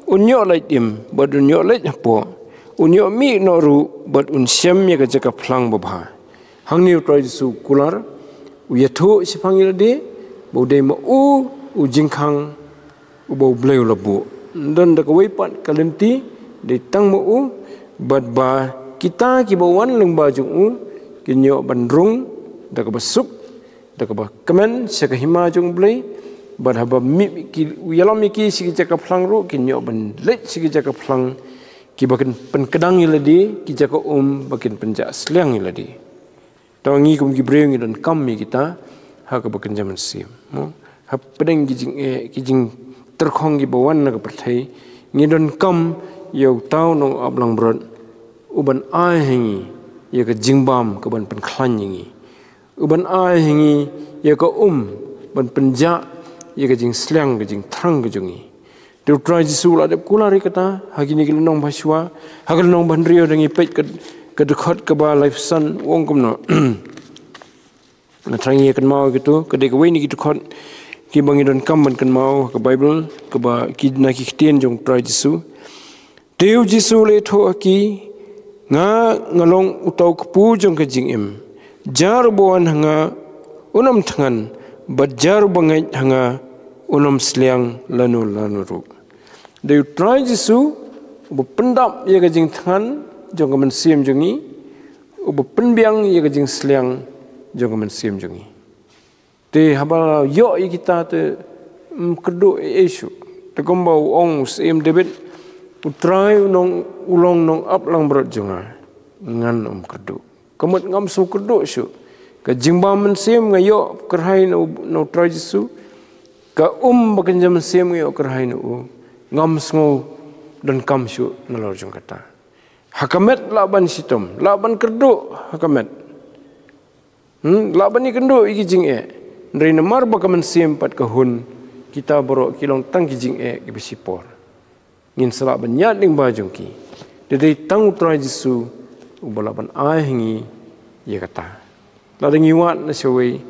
un ïoh lait im, bad un ïoh leit hapoh, un ïoh mih noh ruh, bad un shem ïa ka jaka phlang babha. Hangne U Trai Jisu u kular, u ïathuh shaphang ïa lade, ba u dei ma u, u jingkhang, uba U Blei u la buh. Don da kawei pat ka lynti, dei tang ma u, bad ba kita kiba wan lyngba jong u, kin ïoh ban rung da kaba suk, da kaba kmen sha ka hima jong U Blei, bad haba mih ki, u ïalam ïa ki sha ki jaka phlang ruh, kin ïoh ban leit sha ki jaka phlang, kiba kin pynkdang ïa lade, ki jaka um ba kin pynjah sliang ïa lade. Te ngi kum ki briew ngi donkam ïa kita ha kaba kynja mynsiem. Mo? Hapdeng ki jingeh, ki jingtyrkhong kiba wan na ka pyrthei, ngi donkam ïa uta u nongap langbrot uban ai ha ngi ïa ka jingbam kaban pynkhlaiñ ïa ngi. Uban ai ha ngi ïa ka um ban pynjah ïa ka jingsliang, ka jingthrang ka jong ngi. Te U Trai Jisu u la dep kular ïa kata ha kine ki lynnong ba shuwa, ha ka lynnong ba hynriew da ngi peit ka, ka dkhot kaba laiphew san, u ong kumno. Nga thrang ïa kynmaw ïa kito, ka dei kawei na ki dkhot kiba ngi donkam ban kynmaw ha ka Baibl, kaba ki, na ki ktien jong U Trai Jisu. Te u Jisu u la ïathuh ha ki, nga nga long uta u kpu jong ka jingim. Jar uba wan ha nga un ym thngan, bad jar uba ngeit ha nga un ym sliang lano lano ruh. Dei u Trai Jisu uba pyndap ïa ka jingthngan jong ka mynsiem jong ngi, uba pynbiang ïa ka jingsliang jong ka mynsiem jong ngi. Te haba la ïoh ïa kita te ym kyrduh ei ei shuh. Te kumba u ong u Syiem David, u Trai u nong u long nongap langbrot jong nga, ngan ym kyrduh. Ka mut ngam sngew kyrduh shuh. Ka jingbam mynsiem nga ïoh kyrhai na u, na u Trai Jisu. Ka um ba kynja mynsiem nga ïoh kyrhai na u, ngam sngew donkam shuh nalor jong kata. Ha ka met lah ban shitom, lah ban kyrduh ha ka met. Hmm, lah ban ïakynduh ïa ki jingeh. Hynrei namar ba ka mynsiem pat ka hun, kita baroh ki long tang ki jingeh kiba shipor. Ngin sa lah ban ïaid lyngba jong ki. Te dei tang u Trai Jisu uba lah ban ai ha ngi ïa kata. Lada ngi wad na shawei,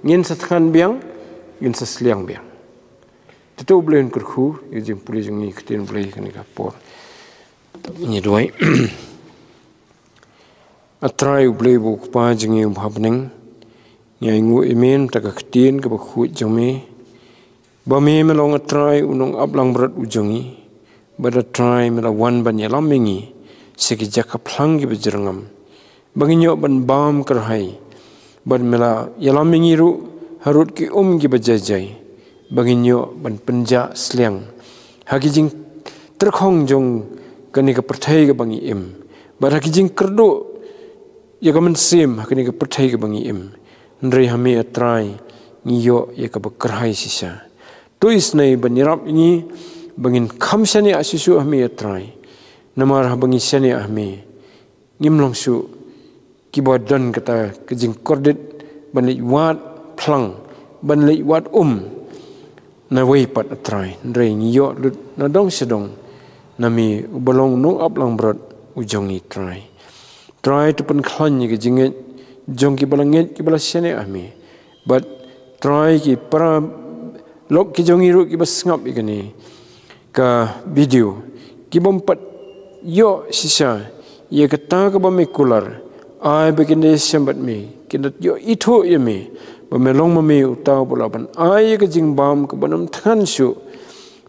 ngin sa thngan biang, ngin sa sliang biang. Te to U Blei un kyrkhu ïa ka jingpule jong ngi, ka ktien U Blei kane ka por. Ngi duwai. A Trai U Blei ba u Kpa jong ngi uba ha bneng, ngi ainguh ïa me mynta ka ktien kaba khuid jong me, ba me me long A Trai u nongap langbrot u jong ngi, bad A Trai me la wan ban ïalam ïa ngi sha ki jaka phlang kiba jyrngam, ba ngin ïoh ban bam kyrhai, bad me la ïalam ïa ngi ruh harud ki um kiba jai jai, ba ngin ïoh ban pynjah sliang ha ki jingtyrkhong jong kane ka pyrthei kaba ngi im, bad ha ki jingkyrduh ïa ka mynsiem ha kane ka pyrthei kaba ngi im. Hynrei ha me A Trai ngi ïoh ïa kaba kyrhai shisha. To isynei ban ïarap ïa ngi ba ngin kham shaniah shuh shuh ha me A Trai. Namar haba ngi shaniah ha me, ngim long shuh kiba don kata ka jingkordit ban leit wad phlang, ban leit wad um na wei pat A Trai. Hynrei ngi ïoh lut na dong sha dong na me uba long nongap langbrot u jong ngi Trai. Trai to pynkhlaiñ ïa ka jingngeit jong kiba la ngeit, kiba la shaniah ha me. Bad Trai ki para lok ki jong ngi ruh kiba sngap ïa kane ka video, ki bym pat ïoh shisha ïa kata kaba me kular, ai ba kin da ïashem bad me, kin da ïoh ithuh ïa me ba me long ma me uta uba lah ban ai ïa ka jingbam kaba nym thngan shuh,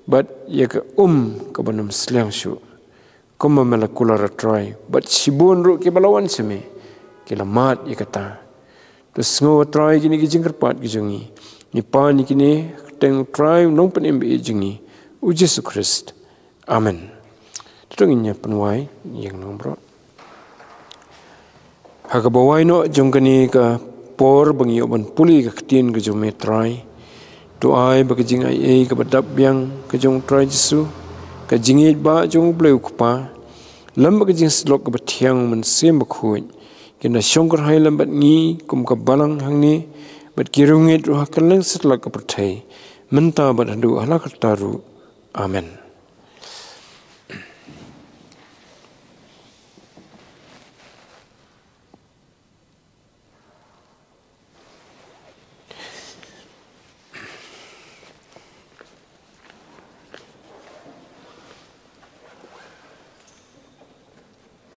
bad ïa ka um kaba nym sliang shuh. Kumba me la kular A Trai, bad shibun ruh kiba la wan sha me ki la mad ïa kata. To sngew A Trai kine ki jingkyrpad ki jong ngi. Ngi pan ïa kine ha ka kyrteng U Trai u nongpynim ba ïeit jong ngi, U Jisu Khrist. Amen. To ngin ïa pynwai ïa ngi nongbrot. Ha kaba wai noh jong kane ka por ba ngi ïoh ban pule ïa ka ktien ka jong me Trai, to ai ba ka jingaiei kaba dap biang ka jong U Trai Jisu, ka jingïeit ba jong U Blei U Kpa, lem bad ka jingsyllok kaba thiang U Mynsiem Bakhuid, kin da shong kyrhai lem bad ngi kum ka balang hangne, bad ki riewngeit ruh ha kylleng satlak ka pyrthei, mynta bad haduh hala karta ruh. Amen.